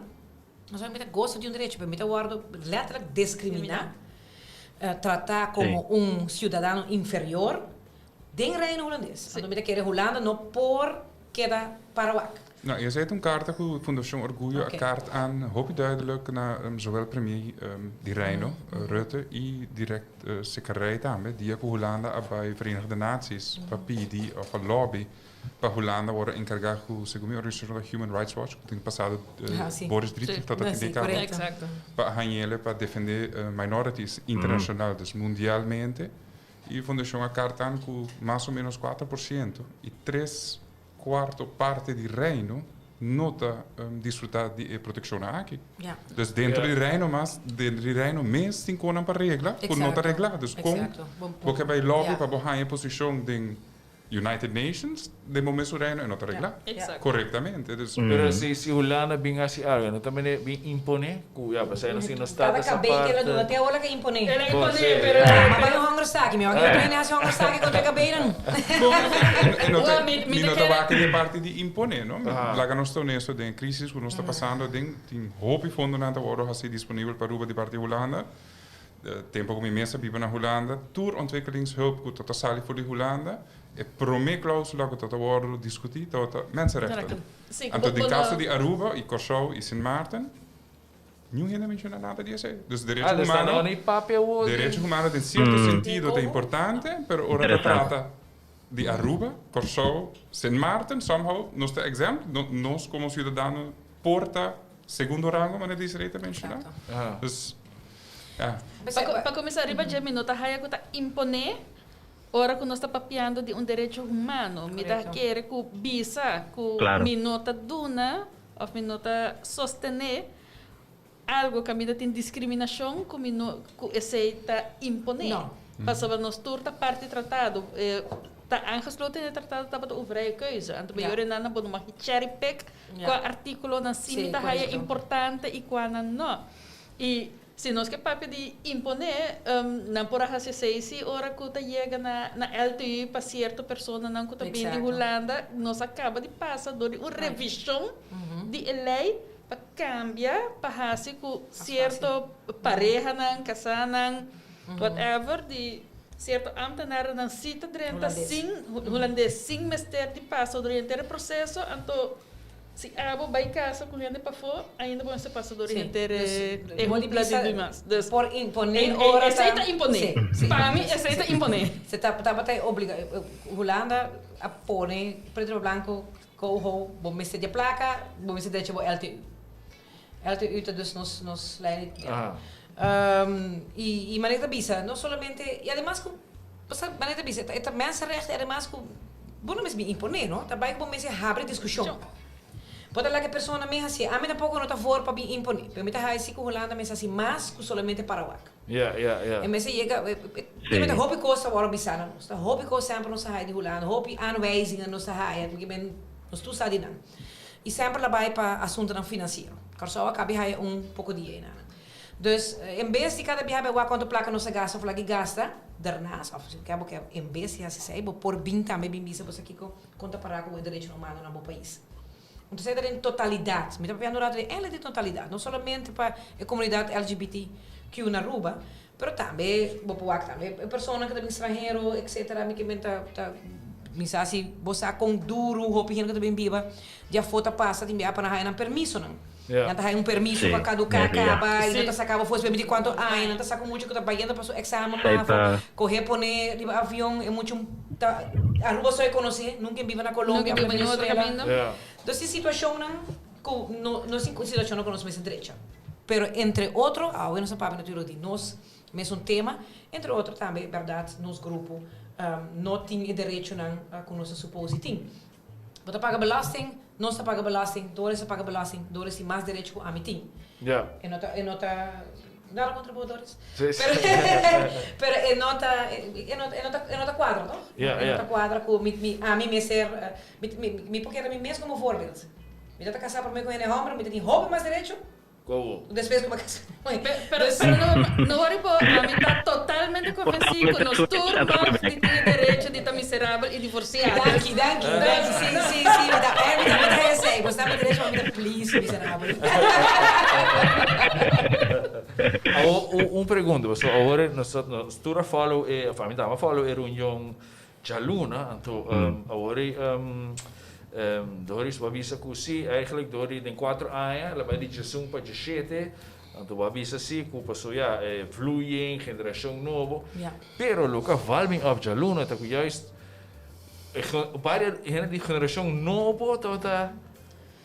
no solamente mi ta goza di un derecho, pero mi ta wordo letterlijk discrimina, trata como un ciudadano inferior den Reino Hulandes. Anto mi ta kere Hulanda no por keda para wak. No, i esei ta un karta ku Fundashon Orguyo a kart aan hopi duidelijk na zowel premier di Reino, Rutte, i direct Sekarij tambe, dia ku Hulanda a bai Verenigde Naties pa pidi òf pa lobby pa Hulanda wòrdu enkargá ku, segun mi organisashon ta Human Rights Watch, ku den pasado Boris Driedrich tabata tin den kaba, pa hañ'ele pa defendé minorities internashonal, dus mundialmente. E fundashon a karta an ku mas o ménos 4% i tres kuarto parti di Reino no ta disfrutá di e protekshonnan aki. Dus dentro di Reino mas, dentro di Reino mes tin konan pa regla ku no ta reglá. Dus kon bo ke bai lòbi pa bo haña posishon den United Nations den bo mesun reino e no ta reglá korektamente. Dus. Pero si si Hulanda bin hasi algo no ta mene bin impone ku ya pasai nos tin nos Cada status kabei ke el a duna apart. te awola ke impone. El a Bon impone si. pero. Ma bai un hongerstaking mi wak otro hende hasi hongerstaking kontra e kabeinan. E no ta Mi mi ta no ta kere. wak di e parti di impone no. Laga nos ta honesto den e crisis ku nos ta pasando aden tin hopi fondonan ta wòrdu hasi disponibel pa Aruba di parti Hulanda. Tempo ku mi mes a biba na Hulanda, tur ontwikkelingshulp ku ta sali for di Hulanda, e promé klausula ku ta wòrdu diskutí tabata mensenrechten. Anto den kaso di Aruba i Kòrsou i Sint Maarten, Niun hende a menciona nada di esey. Dus derecho Ah, dus humano, no ni papia woord. Derecho humano den cierto sentido ta importante, pero ora ta trata di Aruba, Corsou, Sint Maarten, somehow nos ta exempt, no, nos como ciudadano por ta segundo rango, manera Desiree ta menciona. Dus, ja. Pa cuminsa riba dje mi no ta haya cu ta impone ora cu nos ta papiando di un derecho humano. Mi ta kere cu bisa cu mi no ta duna of mi no ta sostene algo caminda tin discriminacion cu mi no cu esey ta impone. Pasobra nos tur ta parti tratado. Ta aangesloten in e tratado tabata un vrije keuze. Anto mayoria nan nan bo no mag cherry pick cua articulonan si mi ta haya importante y cuanan no. Y si nos ke papia di impone, nan por a haci esey si ora cu ta yega na na LTU pa cierto personanan cu ta bini di Hulanda. Nos a caba di pasa door di un revision di e ley pa cambia pa haci cu cierto parehanan, casanan, whatever, di cierto ambtenarennan si ta drenta sin, Hulandes, sin mester di pasa door henter e proceso, anto Si abo bai casa cu hende pafó, ainda bo mester pasa door henter e hoepla di dimas. Dus, Por imponé ora ta. Esei ta imponé. Pa mi esei ta imponé. Se tabata e obliga. Hulanda a pone preto pa blanco, coho, bo mester di e placa, bo mester drecha bo LTU. LTU ta dus nos nos lei di. Y manera ta bisa, no solamente, y ademas cu. Pasobra manera ta bisa, e ta mensenrecht i ademas ku bo no mester bin imponé, no? Ta bai ku bo mester habri diskushon. Bo ta laga e persona mes hasié. Ami tampoko no ta voor pa bin imponé, pero mi ta hasi ku Hulanda mester hasi mas ku solamente para wak. E mester yega, ta hopi kos ta wòrdu bisá na nos. Ta hopi kos semper nos ta haya di Hulanda, hopi aanwijzingen nos ta haya, nos tur sa di nan. I semper la bai pa asuntunan finansiero. Kòrsou a kabi haya un poko di ei nan. Dus, en bes di kada biaha bai wak kuantu plaka nos a gasta of laki gasta, dernaast, of si bo ke en bes di hasi esei, bo por bin tambe bin bisa bo sa kiko kon ta para ku bo e derechonan humano na bo pais. Entonces esei ta den totalidat. Mi ta papiando un rato di eindelijk di totalidat, no solamente pa e komunidat LGBTQ na Aruba, pero tambe bo por wak tambe e personanan ku ta bin stranhero, etcetera, mi ke men ta ta mi sa si bo sa kon duru hopi hende ku ta bin biba di afó ta pasa tin biaha pa nan haya nan permisonan. Nan ta haya un permiso pa kaduká kaba i nan ta saka bo for despues di kuantu aña. Nan ta saka un mucha ku ta bayendo pa su eksamen mafo, kohe pone riba avion, e mucha ta Aruba so e konosé, nunka e biba na Colombia òf na Venezuela. Entonces tin situashonnan ku no no sin situashonnan ku nos mester drecha. Pero entre otro, awe nos a papia naturlijk di nos mesun tema, entre otro tambe bèrdat nos grupo no tin e derechonan ku nos a supos di tin. Bo ta paga belasting, nos ta paga belasting, Doris ta paga belasting, Doris tin mas derecho ku ami tin. E no ta, e no ta, nada kontra bo Doris, pero pero e no ta, e no e no ta, e no ta kuadra toch? E no ta kuadra ku mi mi ami mester, mi mi mi por keda mi mes komo voorbeeld. Mi ta ta kasá promé ku hende hòmber, mi ta tin hopi mas derecho. Kobo. Despues ku bo kasa ku mi. Pero pero no no worry bo, ami ta totalmente konvensí ku nos tur mag di tin e derecho di ta miserabel i divorsiá. Danki, danki, danki. Si, si, si, mi ta mi ta mi ta esei. Bo sa mi derecho pa mi ta please miserabel. Awor un pregunta, pasobra awor nos nos tur a follow e, of ami tambe a follow e reunion Djaluna, anto awor ei Doris bo a bisa ku si, eigenlijk dor di den kuater aña el a bai di diesun pa dieshete, anto bo a bisa si ku paso ya e vloeiing, generashon nobo, pero loke a val mi òf djaluna ta ku juist e varios hende di generashon nobo tabata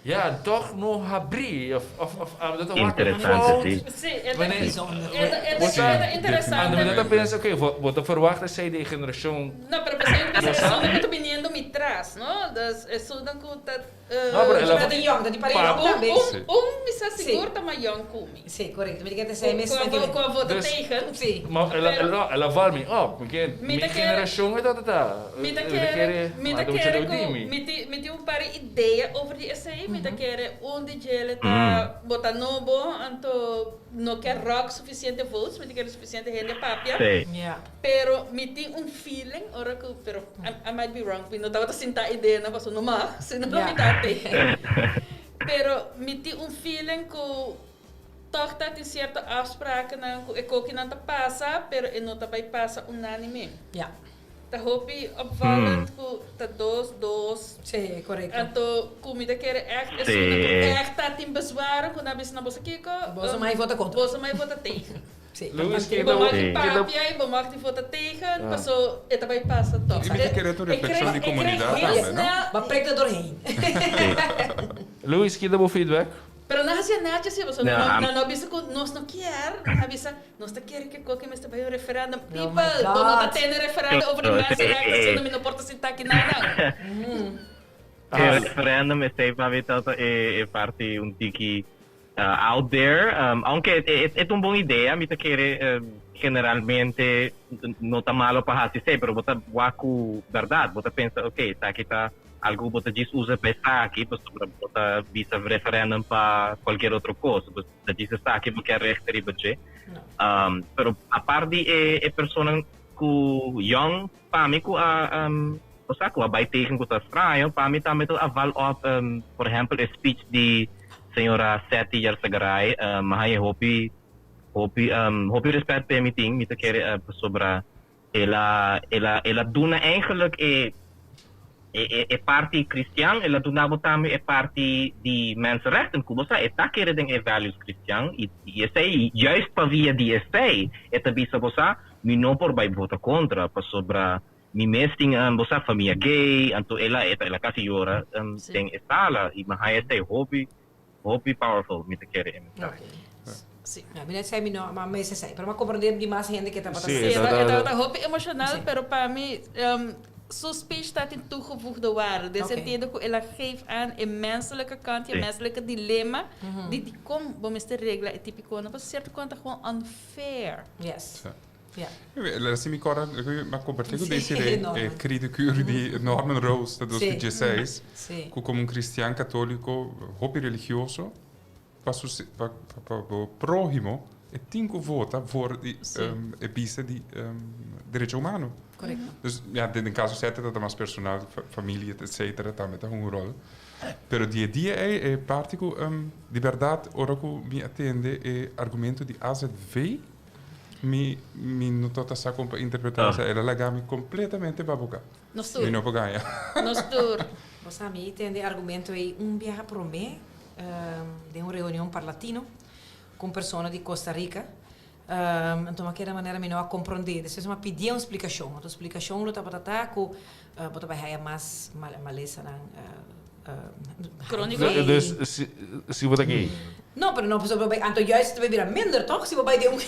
Ja, toch no habrí of of of a dat wak Interesante, fout. sí. Sí, e ta, Wanneer- e ta, e Bo ta, sa- e ta interesante. Ando mi ta pensa, oké, bo, bo ta verwacht esei di e generashon. No, pero pensei que esun ku ta viniendo mi tras, no? Dus esun ku ta No, pero el a- Ta di yong, ta di pare Pa- yong tambe. Un, Sí. un mi sa Sí. sigur ta mas yong ku mi. Sí, korekto. Mi ta kere esei mes. Ku a ku a vota Dus- tegen. Sí. Ma el a, el a, el a val mi op, porque Mi mi ta kere- generashon e ta ta. Mi ta Mi kere, mi ta maar kere dat ku di mi. mi tin mi tin un par di idea over di esei, mi ta kere un di djele ta bo ta nobo, anto no ke rock suficiente votes, mi ta kere suficiente hende papia. Sí. Ja. Pero mi tin un feeling ora ku, pero I, I might be wrong, mi no tabata sinta ideanan pasobra no mag, si no mi ta tegen. Pero mi tin un feeling ku tòg ta tin sierto afsprakennan ku e kokinan ta pasa, pero e no ta bai pasa unánime. Ja. Ta hopi opvallend ku ta dos dos. Sí, korekto. Anto ku mi ta kere ègt esun ku ègt ta tin bezwaren ku nan a bisa na boso kiko. Boso mai vota kontra. Boso mai vota tegen. Sí. Luis, Bo mag di papia i bo mag di vota tegen, paso e ta bai pasa tòg. I mi ta kere ta un reflekshon di komunidat tambe, no? Bo a prek ta dorheen. Luis, kita bo feedback? Pero nan hacia nachi si, pasobra nan no a bisa ku nos no kier, nan a bisa nos ta kere ke koke mester bai un referendum. People, bo no ta tene referendum over di mensenrechten asina mi no por ta sinta aki nan nan. E referendum esei pa mi ta e parti un tiki out there, aunke e ta un bon idea, mi ta kere generalmente no ta malo pa hasi esei, pero bo ta wak ku bèrdat, bo ta pensa ok esaki ta Algu bo ta djis usa pa esaki pasobra bo ta bisa referendum pa cualkier otro cos. Bo ta djis esaki bo kier recht riba dje. Pero apart di e personan cu young pa mi cu a osea cu a bay tegen cu ta straño pa mi tambe ta aval op por ehempel e speech di señora Setty Yarzagaray mi haya hopi hopi hopi respet p'e mi tin mi ta kere pasobra El a, el a, el a duna eigenlijk e, e, e, e parti cristian, el a duna bo tambe e parti di mensenrechten, cu bo sa, e ta kere den e values cristian, y, y esey, juist pa via di esey, e ta bisa bo sa, mi no por bay vota contra, pasobra mi mes tin, bo sa, famia gay, anto el a, el a casi yora den e sala, y mi haya esey hopi, Hopi powerful mi ta kere e mensahe. Sí. Ja, mi no esei mi no, ma mi esei. Pero mi a comprende di mas hende ke tabata Sí, e tabata hopi emocional, pero pa mi su speech ta tin toegevoegde waarde. Den sentido ku el a geef aan e menselijke kant, e menselijke dilema di dikon bo mester regla e tipikonan. Pasobra sierto kant ta gewoon unfair. Yes. Ja. Laat mi kòrda, mi a kompartí ku Desiree e cri de cur di Norman Rose na 2016, ku komo un kristian katóliko hopi religioso, pa su pa pa bo próhimo e tin ku vota for di e bista di derecho humano. Korekto. Dus ja, den kaso sète ta mas personal, familia etcetera tambe ta hunga un ròl. Pero di e dia ei e parti ku di bèrdat ora ku mi a tende e argumento di azv, Mi mi no ta sa kon pa interpretá esei. El a laga mi kompletamente babuká. Nos tur. Mi no por gaña. Nos tur. Bo sa mi tende e argumento ei un biaha promé den un reunion parlatino ku un persona di Costa Rica. Anto mi a keda manera mi no a komprondé. Despues mi a pidié un splikashon. Anto splikashon lo tabata ta ku bo ta bai haya mas malesanan. Crónico. Dus si bo ta gay. No, pero no pasobra bo bai, anto juist ta bai bira minder toch? Si bo bai den un,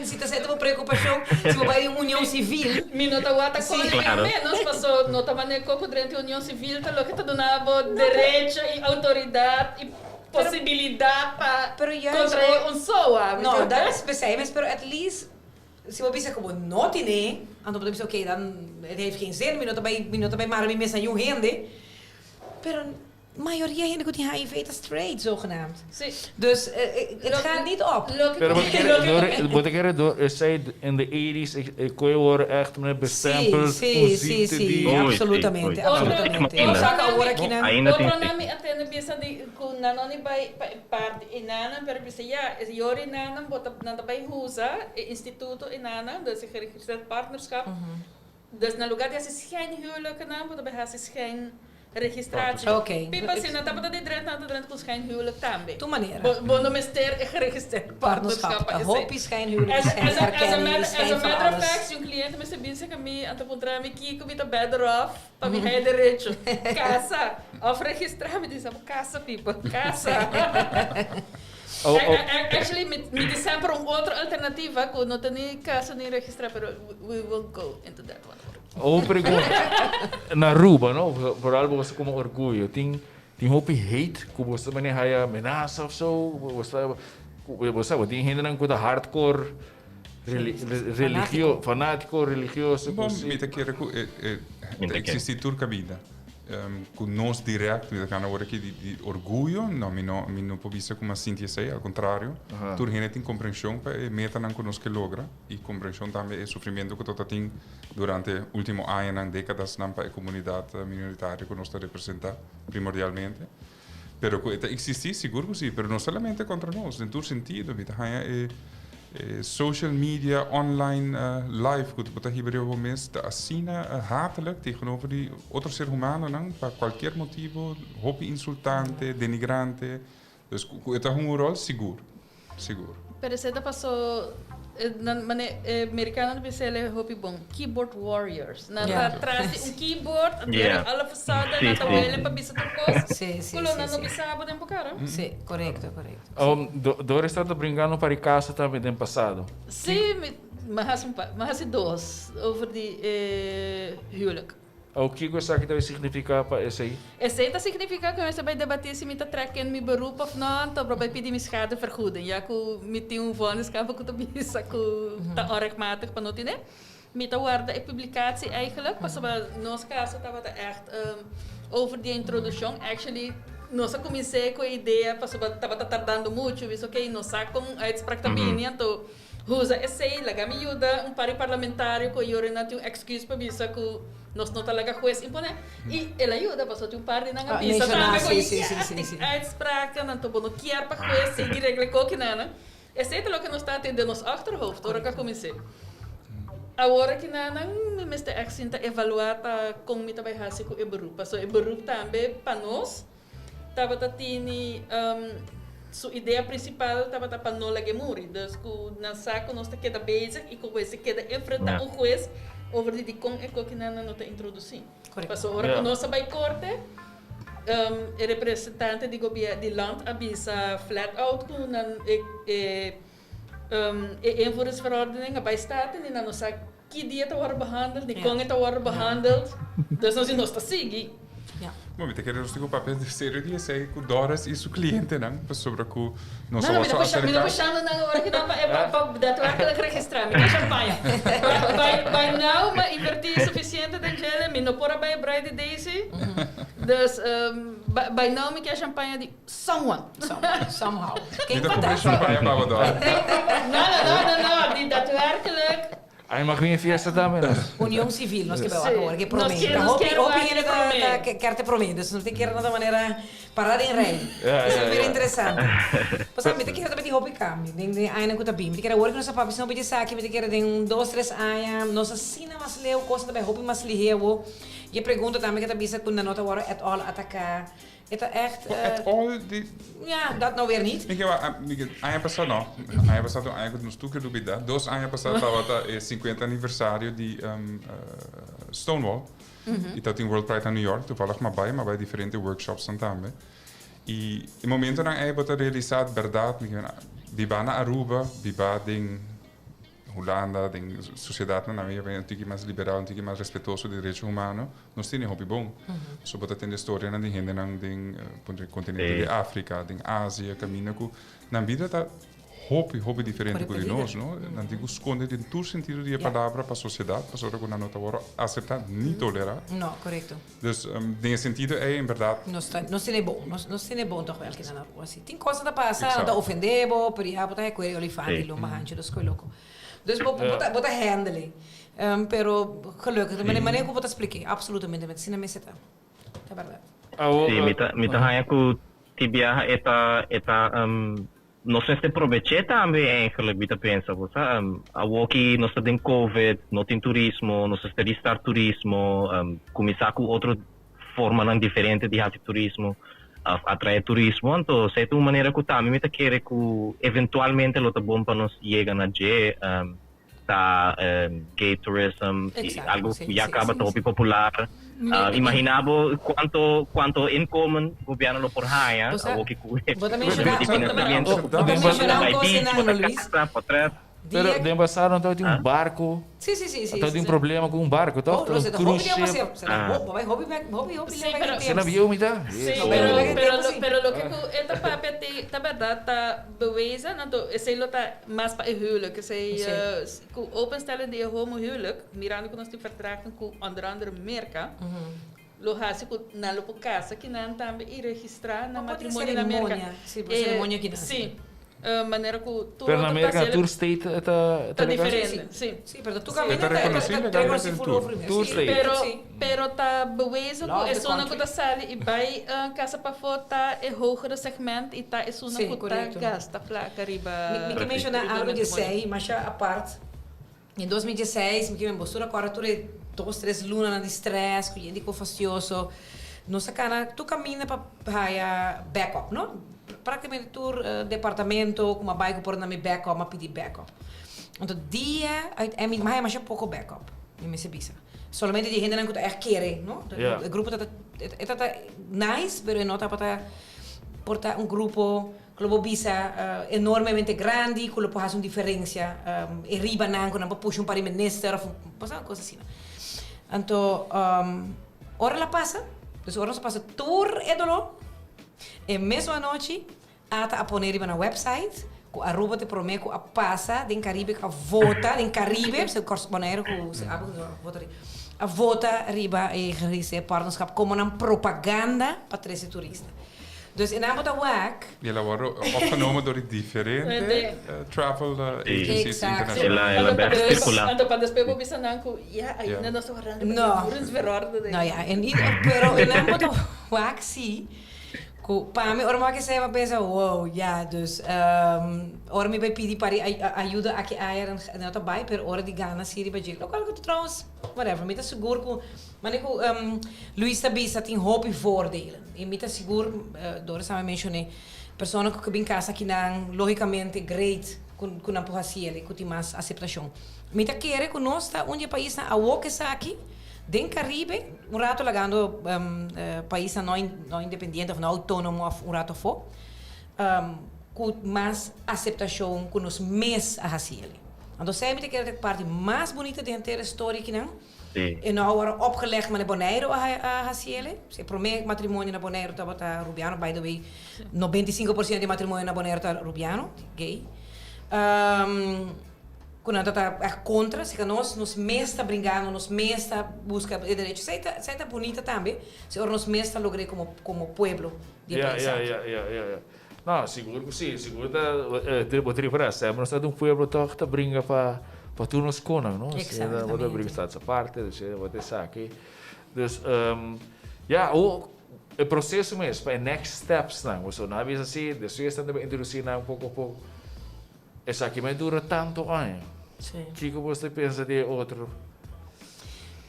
si ta sete bo preocupacion, si bo bai den un union civil. Mi no ta wata con ni menos, paso no ta manera con cu drenta union civil ta loke ta duna bo derecho y autoridad y posibilidad pa contrae un soa. No, dat is pesey mes, pero at least Si bo bisa ku bo no tine, anto bo ta bisa oke, dan het heeft geen zin, mi no ta bai, mi no ta bai mara mi mes na niun hende. Pero mayoria hende ku tin HIV ta straight zogenaamd. Sí. Dus het gaat niet op. Pero bo ta kere door, bo ta kere door esei in de eighties e koe worde echt meneer bestempeld Sí, un sí, sí, ziekte sí, di. absolutamente, absolutamente. Otro, Saka awor aki nan. Ainda tin otro nan mi a tende bisa di ku nan no ni bai pa e parti enanan, pero bisa ya, e yori nanan bo ta nan ta bai usa e instituto enanan, dus e geregistreerd partnerschap, dus na lugar di hasi schijnhuwelijkennan bo ta bai hasi schijnregistratie. Oké. Pipa si nan tabata di drenta nan ta drenta ku schijnhuwelijk tambe. Tu manera. Bo bo no mester e geregistreerd partnerschap pa esei. Hopi schijnhuwelijk, As as a as a schijnerkenning, matter as a schijn van matter of alles. fact, si un cliente mester binse ku mi anto puntra mi kiko mi ta better off Pa mi haya derecho. Casa. Of registra mi di sa casa people. Casa. Oh, oh. Actually, mi, mi di semper un otro alternativa ku no ta ni casa ni registra, pero we won't go into that one. Oh, pregunta. Na Aruba, no? Vooral boso como orgullo. Tin, tin hopi hate ku boso ta mane haya menasa of so? Boso ta, bo sa, bo tin hendenan ku ta hardcore Religio, fanátiko religioso. Bon, mi ta kere ku e e ta eksistí tur kabida. Ku nos dirèkt, mi ta gana ora aki di di orguyo, no, mi no mi no por bisa ku mi a sinti esei, al kontrario. Tur hende tin komprenshon pa e metanan ku nos ke logra i komprenshon tambe e sufrimiento ku ta tin durante último añanan, dékadasnan pa e komunidat minoritario ku nos ta representá primordialmente. Pero ku e ta eksistí, sigur ku si, pero no solamente kontra nos, den tur sentido. Mi ta haña e. Social media, online life ku bo ta hiba riba bo mes ta asina hatelijk tegenover di otro ser humanonan pa kualkier motibo, hopi insultante, denigrante. Dus ku e ta hunga un ròl sigur, sigur. Pero esei ta paso nan mane e merikanonan ta bisa el e hopi bon, keyboard warriors. Nan ta tras di un keyboard, a deri all of a sudden nan ta wele pa bisa tur kos ku lo nan no bisa bo den bo kara. Sí, korekto, korekto. Doris tabata brincando pa di casa tambe den pasado. Sí, mi mi hasi un par, mi hasi dos over di e huwelijk. Au kiko esaki ta significa pa esey? Esey ta significa cu mi mester bay debati si mi ta trek in mi beroep of no, anto bo bay pidi mi schadevergoeding, ya cu mi tin un vonnis caba cu ta bisa cu ta onrechtmatig pa no tine. Mi ta warda e publicatie eigenlijk, pasobra nos caso tabata echt over di e introduccion. Actually, nos a cumins'é cu e idea pasobra tabata tardando mucho. Mi bisa, ok, nos sa con un uitspraak ta bini, anto usa esey, laga mi yuda un par di parlamentario cu yori nan tin un excuus pa bisa cu nos no ta laga hues imponé. Y el a yuda, pasobra tin un par di nan a bisa tambe cu ya, tin uitspraken, anto bo no kier pa hues sigui regla e kokinan. Esei ta loke nos ta tin den nos achterhoofd ora ku a kumins'é. Awor aki nan mi mester ègt sinta evaluá ta kon mi ta bai hasi ku e beroep. Pasobra e beroep tambe pa nos tabata tini su idea prinsipal tabata pa no lag'é muri. Dus ku nan sa ku nos ta keda bezig i ku mester keda enfrentá un hues over di dikon e kokinan nan no ta introdusí. Pasobra ora ku nos a bai korte. E representante di gobier di land a bisa flat out ku nan e e e invoeringsverordening a bai staten i nan no sa ki dia ta wòrdu behandeld ni kon e ta wòrdu behandeld. Dus nos di nos ta sigui. Bo mi ta kere nos tin ku papia serio di esei ku Doris i su klientenan pasobra ku nos a wòrdu aserká. Mi ta pushando nan awor aki nan pa pa daadwerkelijk registrá. Mi ta champaña. By by now mi a invertí sufisiente den djele. Mi no por a bai e bride di Daisy. Dus by now mi kier champaña di someone. Someone, somehow. Mi ta kumpra champaña pa bo Doris. No, no, no, no, no. Di daadwerkelijk. Ay mag bin e fiesta tambe nos. Union civil nos ke bai wak awor ke prome. Ta hopi hopi hende ta ta kier te prome dus nos tin kier na ta manera para den rei. Esei ta bira interesante. Pasobra mi ta kere ta tin hopi cambio den den añanan ku ta bin. Mi ta kere awor ku nos a papia esnan hopi di esaki mi ta kere den un dos tres aña nos asina mas leu cosnan ta bai hopi mas lihe awor. Y e pregunta tambe ke ta bisa ku nan no ta wòrdu at all ataka. E ta echt. Bo at all di. Ja, dat nou weer niet. Mi ke wak, mi ke, aña pasá no, aña pasá ta un aña ku nos tur ke lubidá. Dos aña pasá tabata e sinkuenta aniversario di Stonewall. I tabatin World Pride na New York. Toevallig m'a bai, m'a bai diferente workshopsnan tambe. I e momentonan ei bo ta realisá bèrdat, mi ke bibá na Aruba, bibá den. Hulanda, den sociedadnan nan a un tiki mas liberal, un tiki mas respetuoso di derecho humano, nos tene hopi bon. So bo ta tende storianan di hendenan den continente di Africa, den Asia, caminda cu nan bida ta hopi, hopi diferente cu di nos, no? Nan tin cu sconde den tur sentido di e palabra pa sociedad, pasobra cu nan no ta worde acepta ni tolera. No, corecto. Dus den e sentido ey, en berdad. Nos ta, nos tene bon, nos, nos tene bon toch wel kinan Aruba. Si tin cosnan ta pasa, nan ta ofende bo, pero ya bo ta hekuer e olifant di lomba hancho dos koe loko. Dus bo, bo ta, bo ta handle. Pero gelukkig, de manera ku bo ta splike, absolutamente, asina mester ta. Ta berdad. Sí, mi ta, mi ta haña ku tin biaha e ta, e ta Nos mester probeché tambe eigenlijk, mi ta pensa, bo sa. Awoki nos ta den covid, no tin turismo, nos mester restart turismo, kuminsá ku otro formanan diferente di hasi turismo, òf atraé turismo. Anto esei ta un manera ku tambe mi ta kere ku eventualmente lo ta bon pa nos yega na dje. Ta gay tourism y algo cu ya caba ta hopi popular. Imagina bo cuanto cuanto inkomen gobierno lo por haya awoki cu e financiamiento. Bo ta bay beach, bo ta casa, potret. Pero den pasado nan tabatin un barco. Tabatin un problema cu un barco toch? Un cruise ship. Asina bieu mi ta. Sí, pero loke cu e ta papia ta berdad ta bewezen, anto esey lo ta mas pa e huwelijk. Esey cu openstellen di e homohuwelijk, mirando cu nos tin verdragen cu onder andere Merca, lo haci cu nan lo por casa kinan tambe y registra nan matrimonio na Merca. Sí. Manera ku tur Pero na Merka tur state ta ta diferente, si. Si, pero tur kaminda ta rekonosí full Tur state. Pero pero ta bewezen ku esunnan ku ta sali i bai kasa pafó ta e hogere segment i ta esunnan ku ta gasta plaka riba. Mi ke menshoná algu di esei masha apart. Den 2016 mi ke men bostura kòrda tur e dos tres lunanan di stress ku yende ku fastioso. Nos a kana tur kaminda pa haya backup no. Praktikamente tur departamento ku mi a bai ku por na mi backup mi a pidi backup. Anto dia mi a haya masha poko backup mi mester bisa. Solamente di e hendenan ku ta ègt kere no. E grupo tabata e tabata nice pero e no tabata por ta un grupo. Ku lo bo bisa enormemente grandi, ku lo por hasi un diferensia e riba nan, ku nan por pusha un par di minister of un kos asina. Anto ora el a pasa, dus ora nos a pasa tur e doló, e mesun anochi ata a pone riba nan website ku Aruba ta e promé ku a pasa den Karibe ku a vota den Karibe, Boneiru ku a vota riba e geregistreerd partnerschap komo nan propaganda pa trese turista. Dus e nan bo ta wak. Y el a worde opgenomen door di diferente travel agencies internacional. El a bek circula. Anto pa despues bo bisa nan cu ya ainda nos ta warando pa e voedingsverordening. No ya, pero e nan bo ta wak si cu pa mi ora mi wak esey mi a pensa wow ya dus ora mi bay pidi pa ayuda aki aya nan no ta bay pero ora di gana si riba dje locual cu trouwens whatever mi ta sigur cu Mane ku Luis ta bisa tin hopi voordelen i mi ta sigur Doris a menshoné persona ku ke bin kasa akinan logikamente great ku nan por hasi el i ku tin mas aseptashon. Mi ta kere ku nos ta un di e paisnan awor ku esaki den Karibe un rato lagando paisnan no independiente òf no outónomo òf un rato afó ku mas aseptashon ku nos mes a hasi el. Anto esei mi ta kere ta e parti mas bunita di henter e storia akinan. E no a wòrdu opgelegd manera Boneiru a hasi el. E promé matrimonio na Boneiru tabata rubiano, by the way, 95% di matrimonio na Boneiru ta rubiano, gay. Ku nan tabata ègt kontra, si ka nos, nos mes ta bringando, nos mes ta buska e derecho. Esei ta, esei ta bunita tambe, si ora nos mes ta logr'é komo, komo pueblo di e pais aki. Ya, ya, ya, ya. No, sigur ku si, sigur ta, bo ta referá, semper nos ta di un pueblo tòg ta bringa pa pa tur nos konan, no? Exactamente. Bo ta bringa Status Aparte, dus bo ta esaki. Dus, ya, o e proseso mes pa e next steps nan, pasobra nan a bisa si, despues nan ta bai introdusí nan poko a poko. Esaki mai dura tanto aña. Sí. Kiko bo ta pensa di e otro?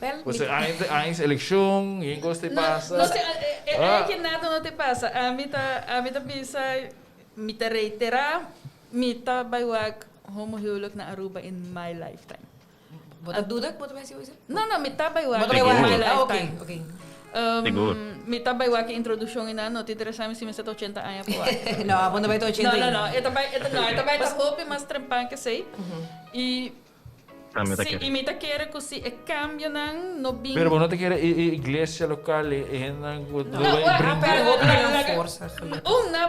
Wel, Bo sa aña aña eleccion, yen cos te pasa. No, no, e ah. que nada no te pasa. Ami ta, ami ta bisa, mi ta reitera, mi ta bai wak homohuwelijk na Aruba in my lifetime. Bo ta duda ku bo ta bai hasi hoy? No, no, mi ta bai wak. Bo ta bai wak. In my lifetime. Ah, oké, oké. Sigur. Mi ta bai wak e introduccion ei nan, no ta interesa mi si mi sa ta ochenta aña pa wak. No, bo no bai ta ochenta No, no, no, e ta bai, e ta, no, e ta bai ta hopi mas trempan ke esei. I Tambe ta si, kere. i mi ta kere ku si e kambionan no bin. Pero bo no ta kere e e iglesia lokal, e e hendenan ku No, lo bai wak, bringa. pero Hopi laga, nan laga, forsa, gelukkig. un, na,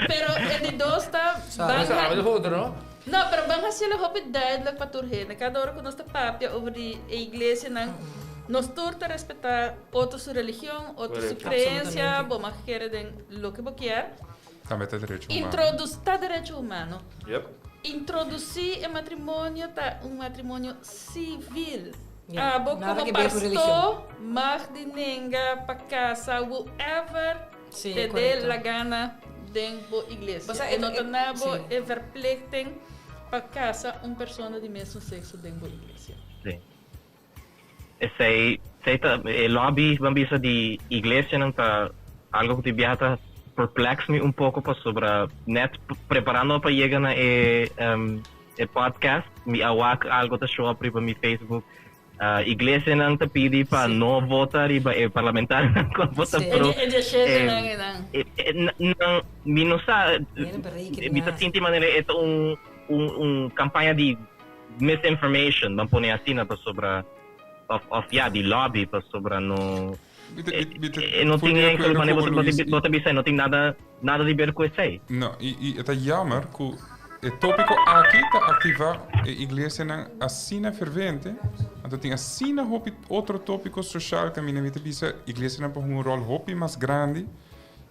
pero e di dos ta Sorry. ban Sa, ha- de otro, no? No, pero ban haciendo hopi duidelijk pa tur hende. Cada ora cu nos ta papia over di e iglesianan, nos tur ta respeta otro su religion, otro su Correcto. creencia, Absolutamente. bo mag kere den loke bo kier. Tambe ta derecho humano. Introduc ta derecho humano. Yep. Introduci e matrimonio ta un matrimonio civil. Ja, Abo nada como que ver cu religion. pastor mag di nenga pa casa whoever Sí, Te dé correcto. la gana den bo iglesia. Bo sa, E no ta na bo sí. e verplichting pa casa un persona di mesun sexo den bo iglesia. Sí. Esei, esei ta, e lobby, ban bisa, di iglesianan ta algo ku tin biaha ta perplex mi un poko pasobra net preparando pa yega na e, e podcast mi a wak algo ta show up riba mi Facebook Iglesianan ta pidi pa no vota riba e parlamentarionan ku a vota pro. E djeshetenan einan. Nan, mi no sa, mi ta sinti manera e ta un un kampaña di misinformation, ban pone asina, pasobra, òf òf ya, di lobby, pasobra no, e no tin enkel, manera bo ta bisa, e no tin nada nada di ber ku esei. No, i i e ta jammer ku e tópiko aki ta aktivá e iglesianan asina fervente, anto tin asina hopi otro tópiko soshal kaminda mi ta bisa iglesianan por hunga un ròl hopi mas grandi.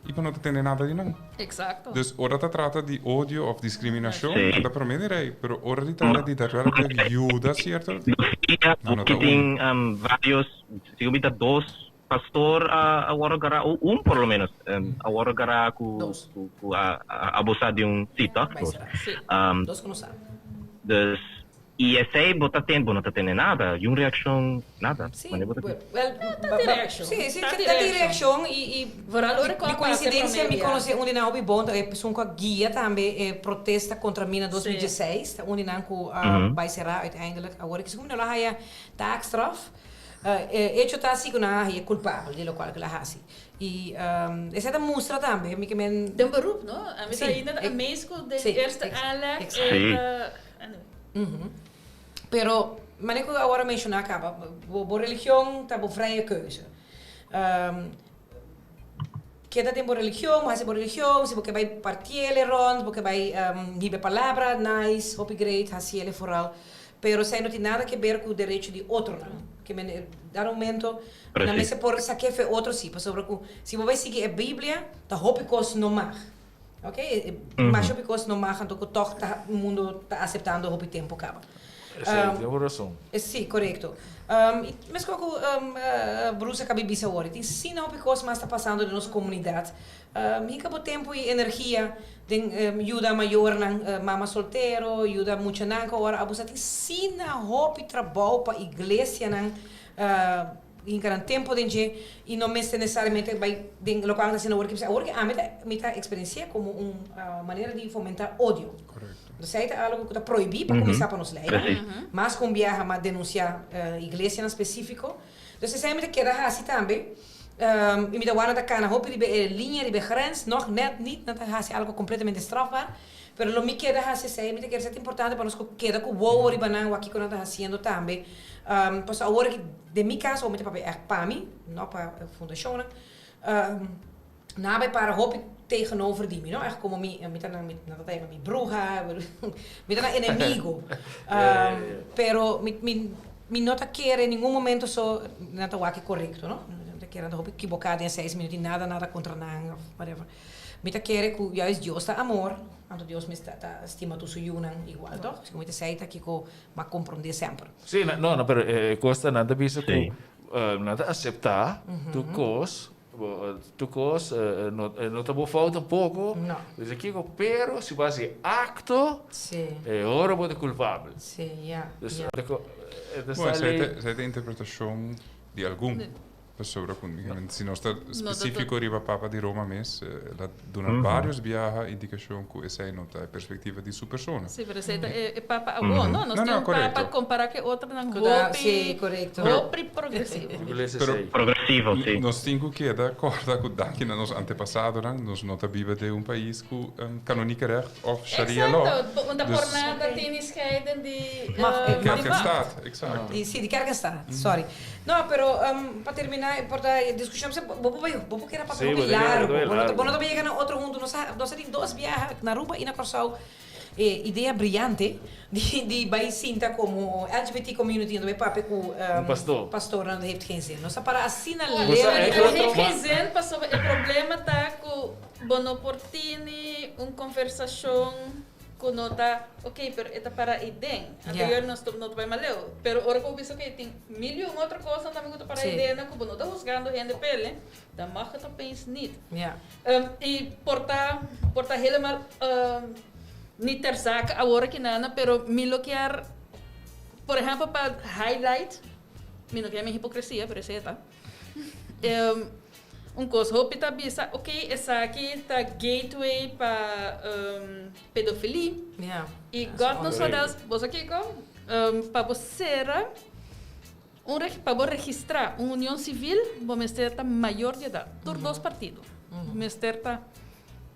i bo no ta tende nada di nan. Exacto. Dus ora ta trata di odio of discriminacion, nan ta prome di rei, pero ora di trata di daadwerkelijk yuda cierto, nan no ta Aki tin uni. varios, si mi ta dos pastor a worde gara, o un por lo menos, a worde gara cu Dos. cu a abusa di un, si toch? Bai Dos. sera. Si. Dos cu no sa. Dus Y esey bo ta ten, bo no ta tene nada, yun reaccion, nada. Sí, Mane bo ta wel, tin. wel, Ta ba- tin ba- reaccion. Sí, sí, Ta ta tin tin reaccion. reaccion y, y Vooral ora di cu a pasa coincidencia prome mi bia. conoce un di nan hopi bon, ta e persoon cu a guia tambe e protesta contra mi na 2016, ta un di nan cu a bay cera uiteindelijk. Awor kico mi no lo haya taakstraf. E hecho ta asi cu nan a haya culpabel di locual cu el a haci. Y esey ta mustra tambe, mi ke men. Den beroep, no? A mi ta Sí, ainda amazed cu den sí, eerste aanleg e ta. Pero, manera ku awor a menshoná kaba, bo bo religion ta bo vrije keuze. Keda den bo religion, bo hasi bo religion, si bo ke bai partiele rond, bo ke bai hiba e palabra, nice, hopi great, hasiele vooral. Pero esei no tin nada ke ber ku derecho di otronan. Ke men, dado momento, nan mester por sakefe fe otro si, pasobra ku si bo bai sigui e Biblia, ta hopi kos no mag. Ok, masha hopi kos no mag anto ku tòg ta mundo ta aseptando hopi tempu kaba. Esei tin bo rason. Si, korekto. I meskos ku Bruce a kabi bisa awor, tin asina hopi kos mas ta pasando den nos komunidat. Hinka bo tempu i energia den yuda mayornan, mama soltero, yuda muchanan ku awor a abusa. Tin asina hopi trabou pa iglesianan Hinka nan tempo den dje y no mester necesariamente bay den locual nan ta haciendo awor ki awor ki ami ta mi ta experiencia como un manera di fomenta odio. Correcto. Entonces ahí ta algo cu ta prohibi pa cuminsa pa nos ley. Mas cu un biaha mas denuncia iglesianan specifico. Entonces esey mi ta keda haci tambe y mi ta wak nan ta cana hopi riba e linea riba e grens nog net niet nan ta haci algo completamente strafbaar pero lo mi keda haci esey mi ta kere esey ta importante pa nos cu keda cu wowo riba nan wak kico nan ta haciendo tambe pasobra awor aki Den mi caso, mi ta papia echt pa mi, no pa e fundacionnan, nan a bay para hopi tegenover di mi, no? Echt como mi, mi ta nan, nan ta yama mi bruha, mi ta nan enemigo. Pero mi, mi, mi no ta kere en ningun momento so nan ta wak e corecto, no? Mi ta kere nan ta hopi ekiboca den esei, mi no tin nada, nada contra nan of whatever. Mi ta kere cu juist Dios ta amor, anto Dios mes ta, ta stima tur su yunan igual, toch? Asina cu mi ta esei ta kico M'a komprondé semper. Sí, no, no, pero e kos ta nan ta bisa ku nan ta aseptá tur kos, tur kos no no ta bo fout tampoko. No. Bisa kiko, pero si bo hasi akto, e ora bo ta kulpabel. Sí, ya, Dus ya. e ta Bueno, sali. esei ta interpretashon di algun. Pasobra ku si nos ta spesífiko riba Papa di Roma mes, el a duna vários biaha indikashon ku esei no ta e perspektiva di su persona. Sí, pero esei ta e Papa awor, no? Nos No, tin no, un korekto. Papa kompará ku e otronan Ku ta, hopi, sí, korekto. hopi progresivo. Pero Progresivo, sí. nos tin ku keda kòrda ku danki na nos antepasadonan nos no ta biba den un pais ku kanonieke recht òf sharia law. Exacto, unda por Dus nada tin ni scheiden di, Mag, di kerk en macht. staat, exacto. Di, sí, di kerk en staat, sorry. No, pero pa termina e por ta e discusion bo por bai bo por keda papia Sí, hopi bo ta keda largo. hopi Bo no ta bo no largo. ta yega na otro hunto. Nos a nos a tin dos biaha na Aruba y na Kòrsou e idea briyante di di bai sinta komo LGBT community en ta bai papia ku Un pastor. pastornan dat heeft geen zin. Nos a para asina Bo Bo sa leu e Het otro heeft ma geen zin pasobra e problema ta ku bo no por tini un conversacion Ku no ta ok, pero e ta para ei den. Anterior nos no ta bai maleu. Pero ora ku bo bisa ok, tin mil i un otro kosnan tambe ku ta para ei den ku bo no ta husgando hende p'el, dan mag het opeens niet. I por ta por ta helemaal niet ter zake awor aki nana, pero mi lo kier, por ehempel pa highlight, mi no kier mi hipocresia, pero esei e ta. Un kos hopi ta bisa, ok, esaki ta gateway pa pedofilie. Ja. I God knows what else. Bo sa kiko? Pa bo sera un pa bo registra un union civil, bo mester ta mayor di edad. Tur dos partido. Mester ta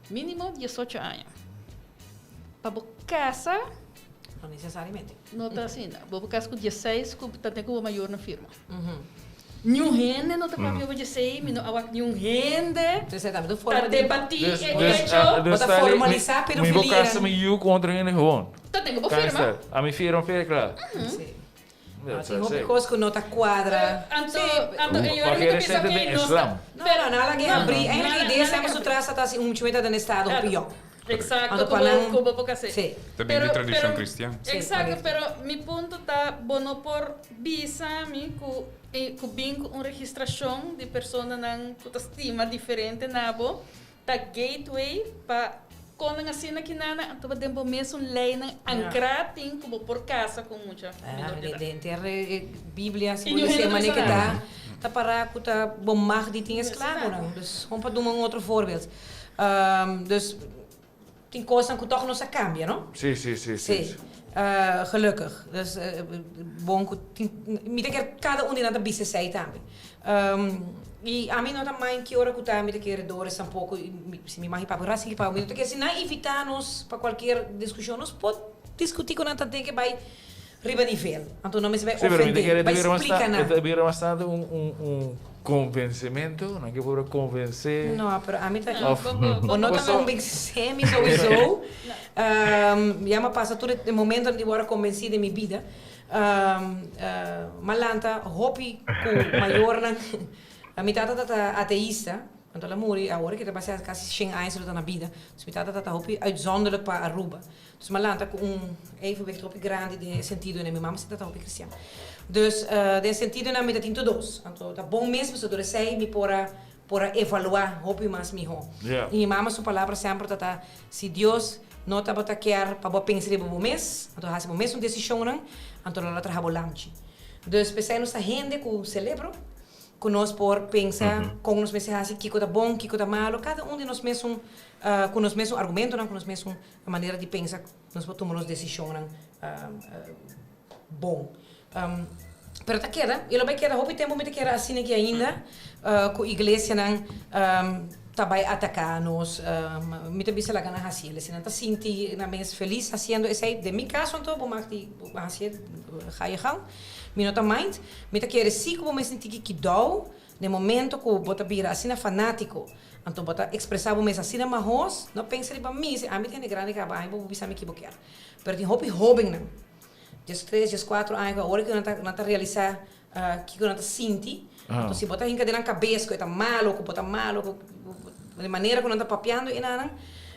minimo diesocho aña. Pa bo casa. No necesariamente. No ta asina. Bo por casa cu dieseis cu ta ten cu bo mayornan firma. Niun hende no ta papia over diesei, mi no a wak niun hende Entonces e tambe un forma ta di. debati Dus, e dus, hecho. ah, Bo dus ta ta li, mi, formalisa mi bo pedofilia. casa mi yu cu otro hende gewoon. Ta ten cu bo Kan firma. esta? A mi firma, firma, kla. Sí. Tin hopi kos ku no ta kuadra. Anto, anto e ora mi ta bisa oké, nos ta. No, no, nan a laga e habrí. Eigenlijk e idea semper su tras ta ta si un muchacho ta den estado hopi yòn. Exacto, ku bo, ku bo por kas'é. Sí. Ta bin di tradishon kristian. Exacto, pero mi punto ta bo no por bisa mi ku ku bin ku un registrashon di personanan ku ta stima diferente na bo ta gateway pa kon nan asina kinana anto den bo mesun leynan ankrá tin ku bo por kasa ku un mucha menor di edat. Den ter e Biblia si bo lesa e manera ke ta ta pará ku ta bo mag di tin esklabonan. Dus kon pa duna un otro voorbeeld. Dus tin kosnan ku tòg nos a kambia no? Sí sí sí sí. Gelukkig. Dus bon ku tin mi ta kier kada un di nan ta bisa esei tambe. I ami no ta mind ki ora ku ta mi ta kere Doris tampoko si mi mag i papia rasi ki papia mi no ta kere si nan invita nos pa kualkier diskushon nos por diskuti ku nan ta den ke bai riba nivel anto no mester bai ofende bai splika nan. E ta bira bastante un un konvensementu nan ke por konvense. No pero ami ta bo no ta konvensé mi souiso ya mi a pasa tur e momentonan di wòrdu konvensí den mi bida. M'a lanta hopi ku mayornan. Mi tata ta ateista, anto el a muri awor ke ta base kasi shen aña lo ta na bida. Dus mi tata ta hopi uitzonderlijk pa Aruba. Dus m'a lanta ku un evenwicht hopi grandi den e sentidonan. Mi mama si ta hopi kristian. Dus den e sentidonan mi ta tin tur dos. Anto ta bon mes pasobra dor esei mi por a por a evaluá hopi mas mihó. I mi mama su palabra semper ta ta, Si Dios no tabata kier pa bo a pensa riba bo mes, anto hasi bo mes un desishonnan, anto lo a traha bo lamchi. Dus p'esei nos ta hende ku selebro, ku nos por pensa kon nos mester hasi, kiko ta bon, kiko ta malo, kada un di nos mesun ku nos mesun argumentonan, ku nos mesun manera di pensa, nos por tuma nos desishonnan bon. Pero ta keda, i lo bai keda hopi tempu mi ta keda asina aki ainda ku iglesianan ta bai ataká nos. Mi ta bisa laga nan hasi el, si nan ta sinti nan mes felis hasiendo esei, den mi kaso anto bo mag di hasié ga je gang, mi no ta mind. Mi ta kere si ku bo mes sinti ki kidou den momento ku bo ta bira asina fanátiko, anto bo ta ekspresá bo mes asina mahos, no pensa riba mi, si ami ta hende grandi kaba, ami bo por bisa mi ki bo kier. Pero tin hopi hóbennan. Diestres, dieskuatro aña ku awor ku nan ta nan ta realisá kiko nan ta sinti. Anto si bo ta hinka den nan kabes ku e ta malo, ku bo ta malo, ku di manera ku nan ta papiando enanan,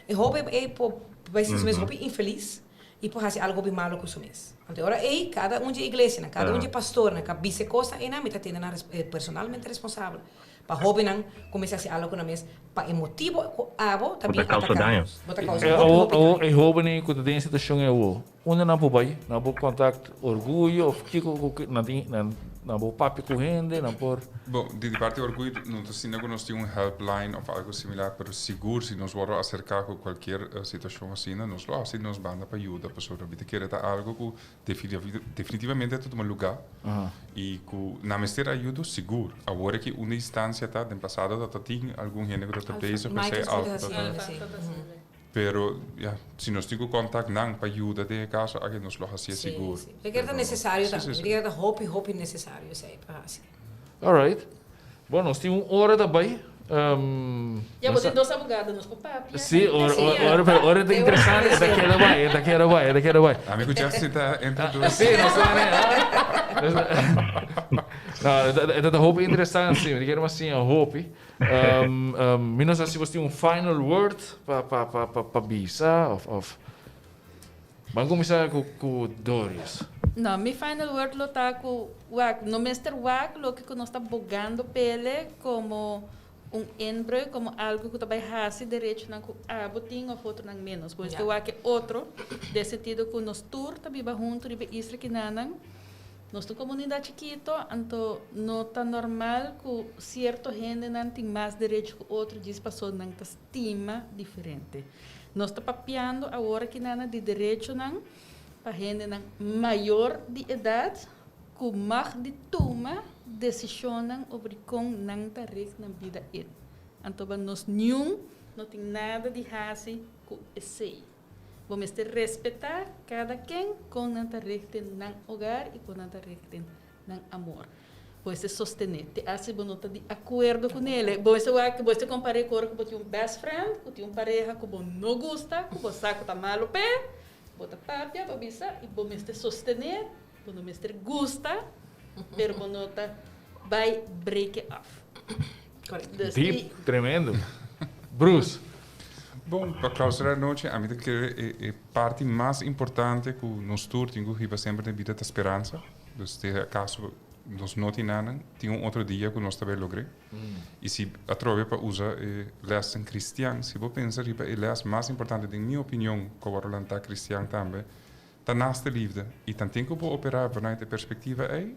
e hopi ei por bai sinti su mes hopi infelis i por hasi algu hopi malo ku su mes. Anto e ora ei kada un dje iglesianan, kada un dje pastornan ku a bisa e kosnan einan mi ta tene nan personalmente responsabel. Pa hóbennan kuminsá hasi algu ku nan mes pa e motibu ku abo ta Bo bin ta kousa ataká daño. nos. Bo ta kousa hopi hopi daño. E hóbennan ku ta den e situashon ei awor, unda nan por bai? Nan por kontakt Orguyo òf kiko ku nan tin nan por papia ku hende, nan por. Bon, di di parti Orguyo no ta asina ku nos tin un helpline òf algu similar, pero sigur si nos wòrdu aserká ku kualkier situashon asina, nos lo hasi nos banda pa yuda, pasobra mi ta kere ta algu ku Definitivamente ta tuma lugá i ku nan mester ayudo sigur. Awor aki unda instansia ta, den pasado ta tin algun hende ku ta bezig ku esei alfa ta ta. Pero ya, si nos tin ku kontak nan pa yuda den e kaso aki nos lo hasié sigur. Sí, sí. Mi kere ta nesesario tambe. Mi kere ta hopi, hopi nesesario esei pa hasi. Alright. Bon, nos tin un ora ta bai. Ya, bo tin dos abogado, nos por papia. Sí, ora, ora, pero ora ta interesante, e ta keda bai, e ta keda bai, e ta keda bai. Ami ku Jeffrey ta entre dos. Sí, nos ta No, e ta hopi interesante, sí, mi ta kere mas siña hopi. Mi no sa si bos tin un final word pa, pa, pa, pa, pa bisa of, of. Ban kuminsá ku ku Doris. No, mi final word lo ta ku wak, no mester wak loke ku nos ta bogando pele komo un inbreuk, komo algu ku ta bai hasi derechonan ku abo tin òf otronan ménos. Bo mester wak e otro den sentido ku nos tur ta biba huntu riba e isla kinanan. Nos ta un komunidat chikito, anto no ta normal ku sierto hendenan tin mas derecho ku otro djis paso nan ta stima diferente. Nos ta papiando awor aki nana di derechonan pa hendenan mayor di edad cu mag di tuma decisionnan over di con nan ta richt nan bida in. Anto ba nos niun no tin nada di haci cu esey. Bo mester respeta cada ken con nan ta richt den nan hogar y con nan ta richt den nan amor. Bo mester sostené. Te hasta si bo no ta di akuerdo ku nele. Bo mester wak, bo mester kompar'é ku ora ku bo tin un best friend, ku tin un pareha ku bo no gusta, ku bo sa ku ta malu p'e, bo ta papia, bo bisa i bo mester sostené. Bo no mester gusta, pero bo no ta bai break it off. Correcto. Dus Deep, i- tremendo. Bruce. Bon, pa clausura e nochi, ami ta kere e, e parti mas importante ku nos tur tin ku hiba semper den bida ta speransa. Dus te acaso nos no tin nanan, tin un otro dia ku nos ta bay logr'é. I si atrobe pa usa e lesnan cristian, si bo pensa riba e les mas importante den mi opinion ku a wòrdu lantá cristian tambe, Ta naste liefde y tanten cu bo opera vanuit e perspectiva ey,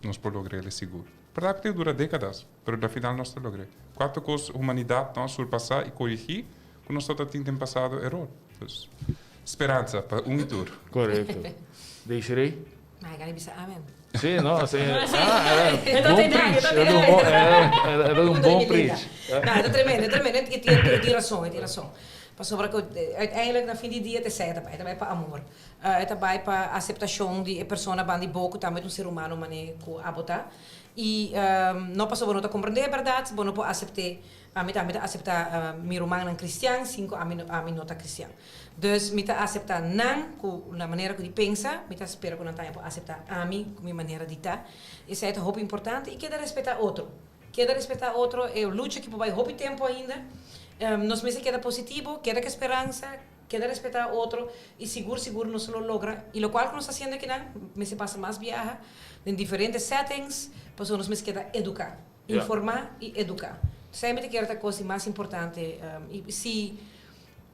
nos por logr'el sigur. Verdad cu ta dura decadas, pero na final nos ta logr'e. Cuanto cos humanidad no a surpasa y corigi cu nos tabata tin den pasado eror. Dus, speransa pa un y tur. Correcto. Desiree? Mai gana bisa amen. Sí, no, sí. Ah, E bon ta preach. e E ta ta un bon preach. No, e ta tremendo, e tremendo. E tin rason, e tin rason. Pasobra ku uiteindelijk na fin di dia ta esei e ta bai. E ta bai pa amor. E ta bai pa aseptashon di e persona banda di bo ku tambe ta un ser humano manera ku abo ta. I no pasobra bo no ta komprendé e bèrdat, bo no por asept'é. Ami tambe ta aseptá mi rumannan kristian sin ku ami ami no ta kristian. Dus mi ta aseptá nan ku nan manera ku di pensa, mi ta spera ku nan tambe por aseptá ami ku mi manera di ta. Esei ta hopi importante i keda respetá otro. Keda respetá otro, e lucha ki por bai hopi tempu ainda. Nos mester keda positivo, keda ku e speransa, keda respetá otro i sigur sigur nos lo logra. I lokual ku nos ta hasiendo akinan mester pasa mas biaha den diferente settings pasobra nos mester keda eduká, informá i eduká. Esei mi ta kere ta kos di mas importante. I si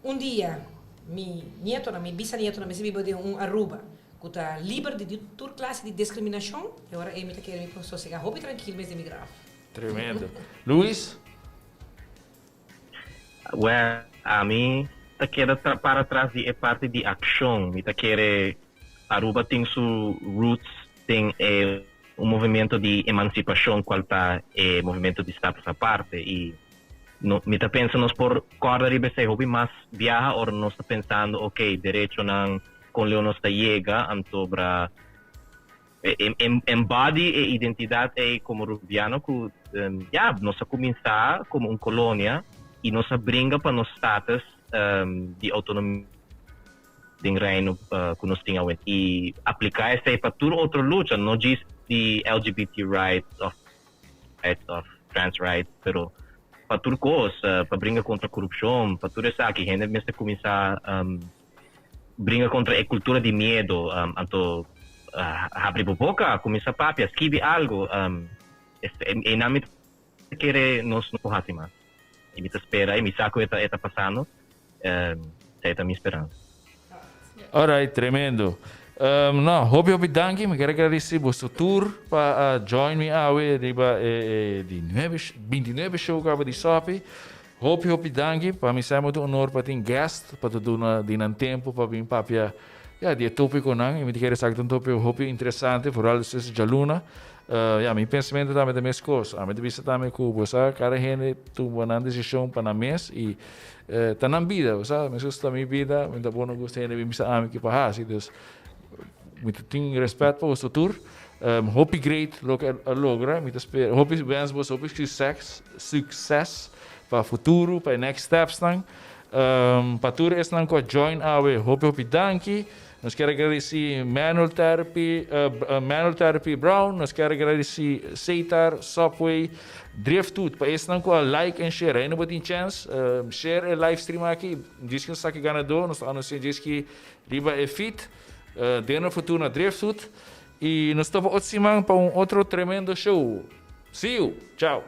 un dia mi nietonan, mi bisanietonan mester biba den un Aruba ku ta liber di tur klase di diskriminashon, e ora ei mi ta kere mi por sosegá hopi trankil mes den mi graf. Tremendo. Luis? Wèl, ami ta keda para tras di e parti di akshon. Mi ta kere Aruba tin su roots den e un movimiento di emansipashon kual ta e movimiento di Status Aparte i no mi ta pensa nos por kòrda riba esei hopi mas biaha ora nos ta pensando ok derechonan kon leu nos ta yega anto bra embody e identidat ei komo Rubiano ku ya nos a kuminsá komo un kolonia i nos a bringa pa nos status di outonomia den Reino ku nos tin awe i apliká esei pa tur otro lucha no djis di LGBT rights òf rights òf trans rights pero pa tur kos pa bringa kontra korupshon pa tur esaki hende mester kuminsá Bringa kontra e kultura di miedu, anto habri bo boka, kuminsá papia, skibi algu. Einan mi ta kere nos no por hasi mas. I mi ta spera i mi sa ku e ta pasando. Esei ta mi speransa. Alright, tremendo. No, hopi hopi danki. Mi ker agradeci boso tur pa a join mi awe riba e di nuebe, bintinuebe show kaba di Sopi. Hopi hopi danki, pa mi sa ta un honor pa tin guest pa ta duna di nan tempo pa bin papia ya di e topiconan y mi ta kere sa ta un topico hopi interesante vooral despues di djaluna. Ya mi pensamento tambe ta mescos, ami ta bisa tambe cu bo sa cada hende tuma nan decision pa nan mes y ta nan bida bo sa, mescos ta mi bida mi ta bon gusta hende bin bisa ami ki pa haci dus mi ta tin respet pa boso tur. Hopi great loke a logra, mi ta spera hopi wens boso hopi succes succes pa futuro pa e next steps nan. Pa tur esnan cu a join awe hopi hopi danki. Nos kier a gradeci Manual Therapy Manual Therapy Brown, nos kier a gradeci Seitar, Subway, Driftwood pa esnan cu a like en share. Ainda bo tin chance share e live stream aki, djis ki nos ta saki ganador nos ta anuncia djis ki riba e feed. Den un futuro na Driftwood. Y nos topa otro siman pa un otro tremendo show. See you! Ciao!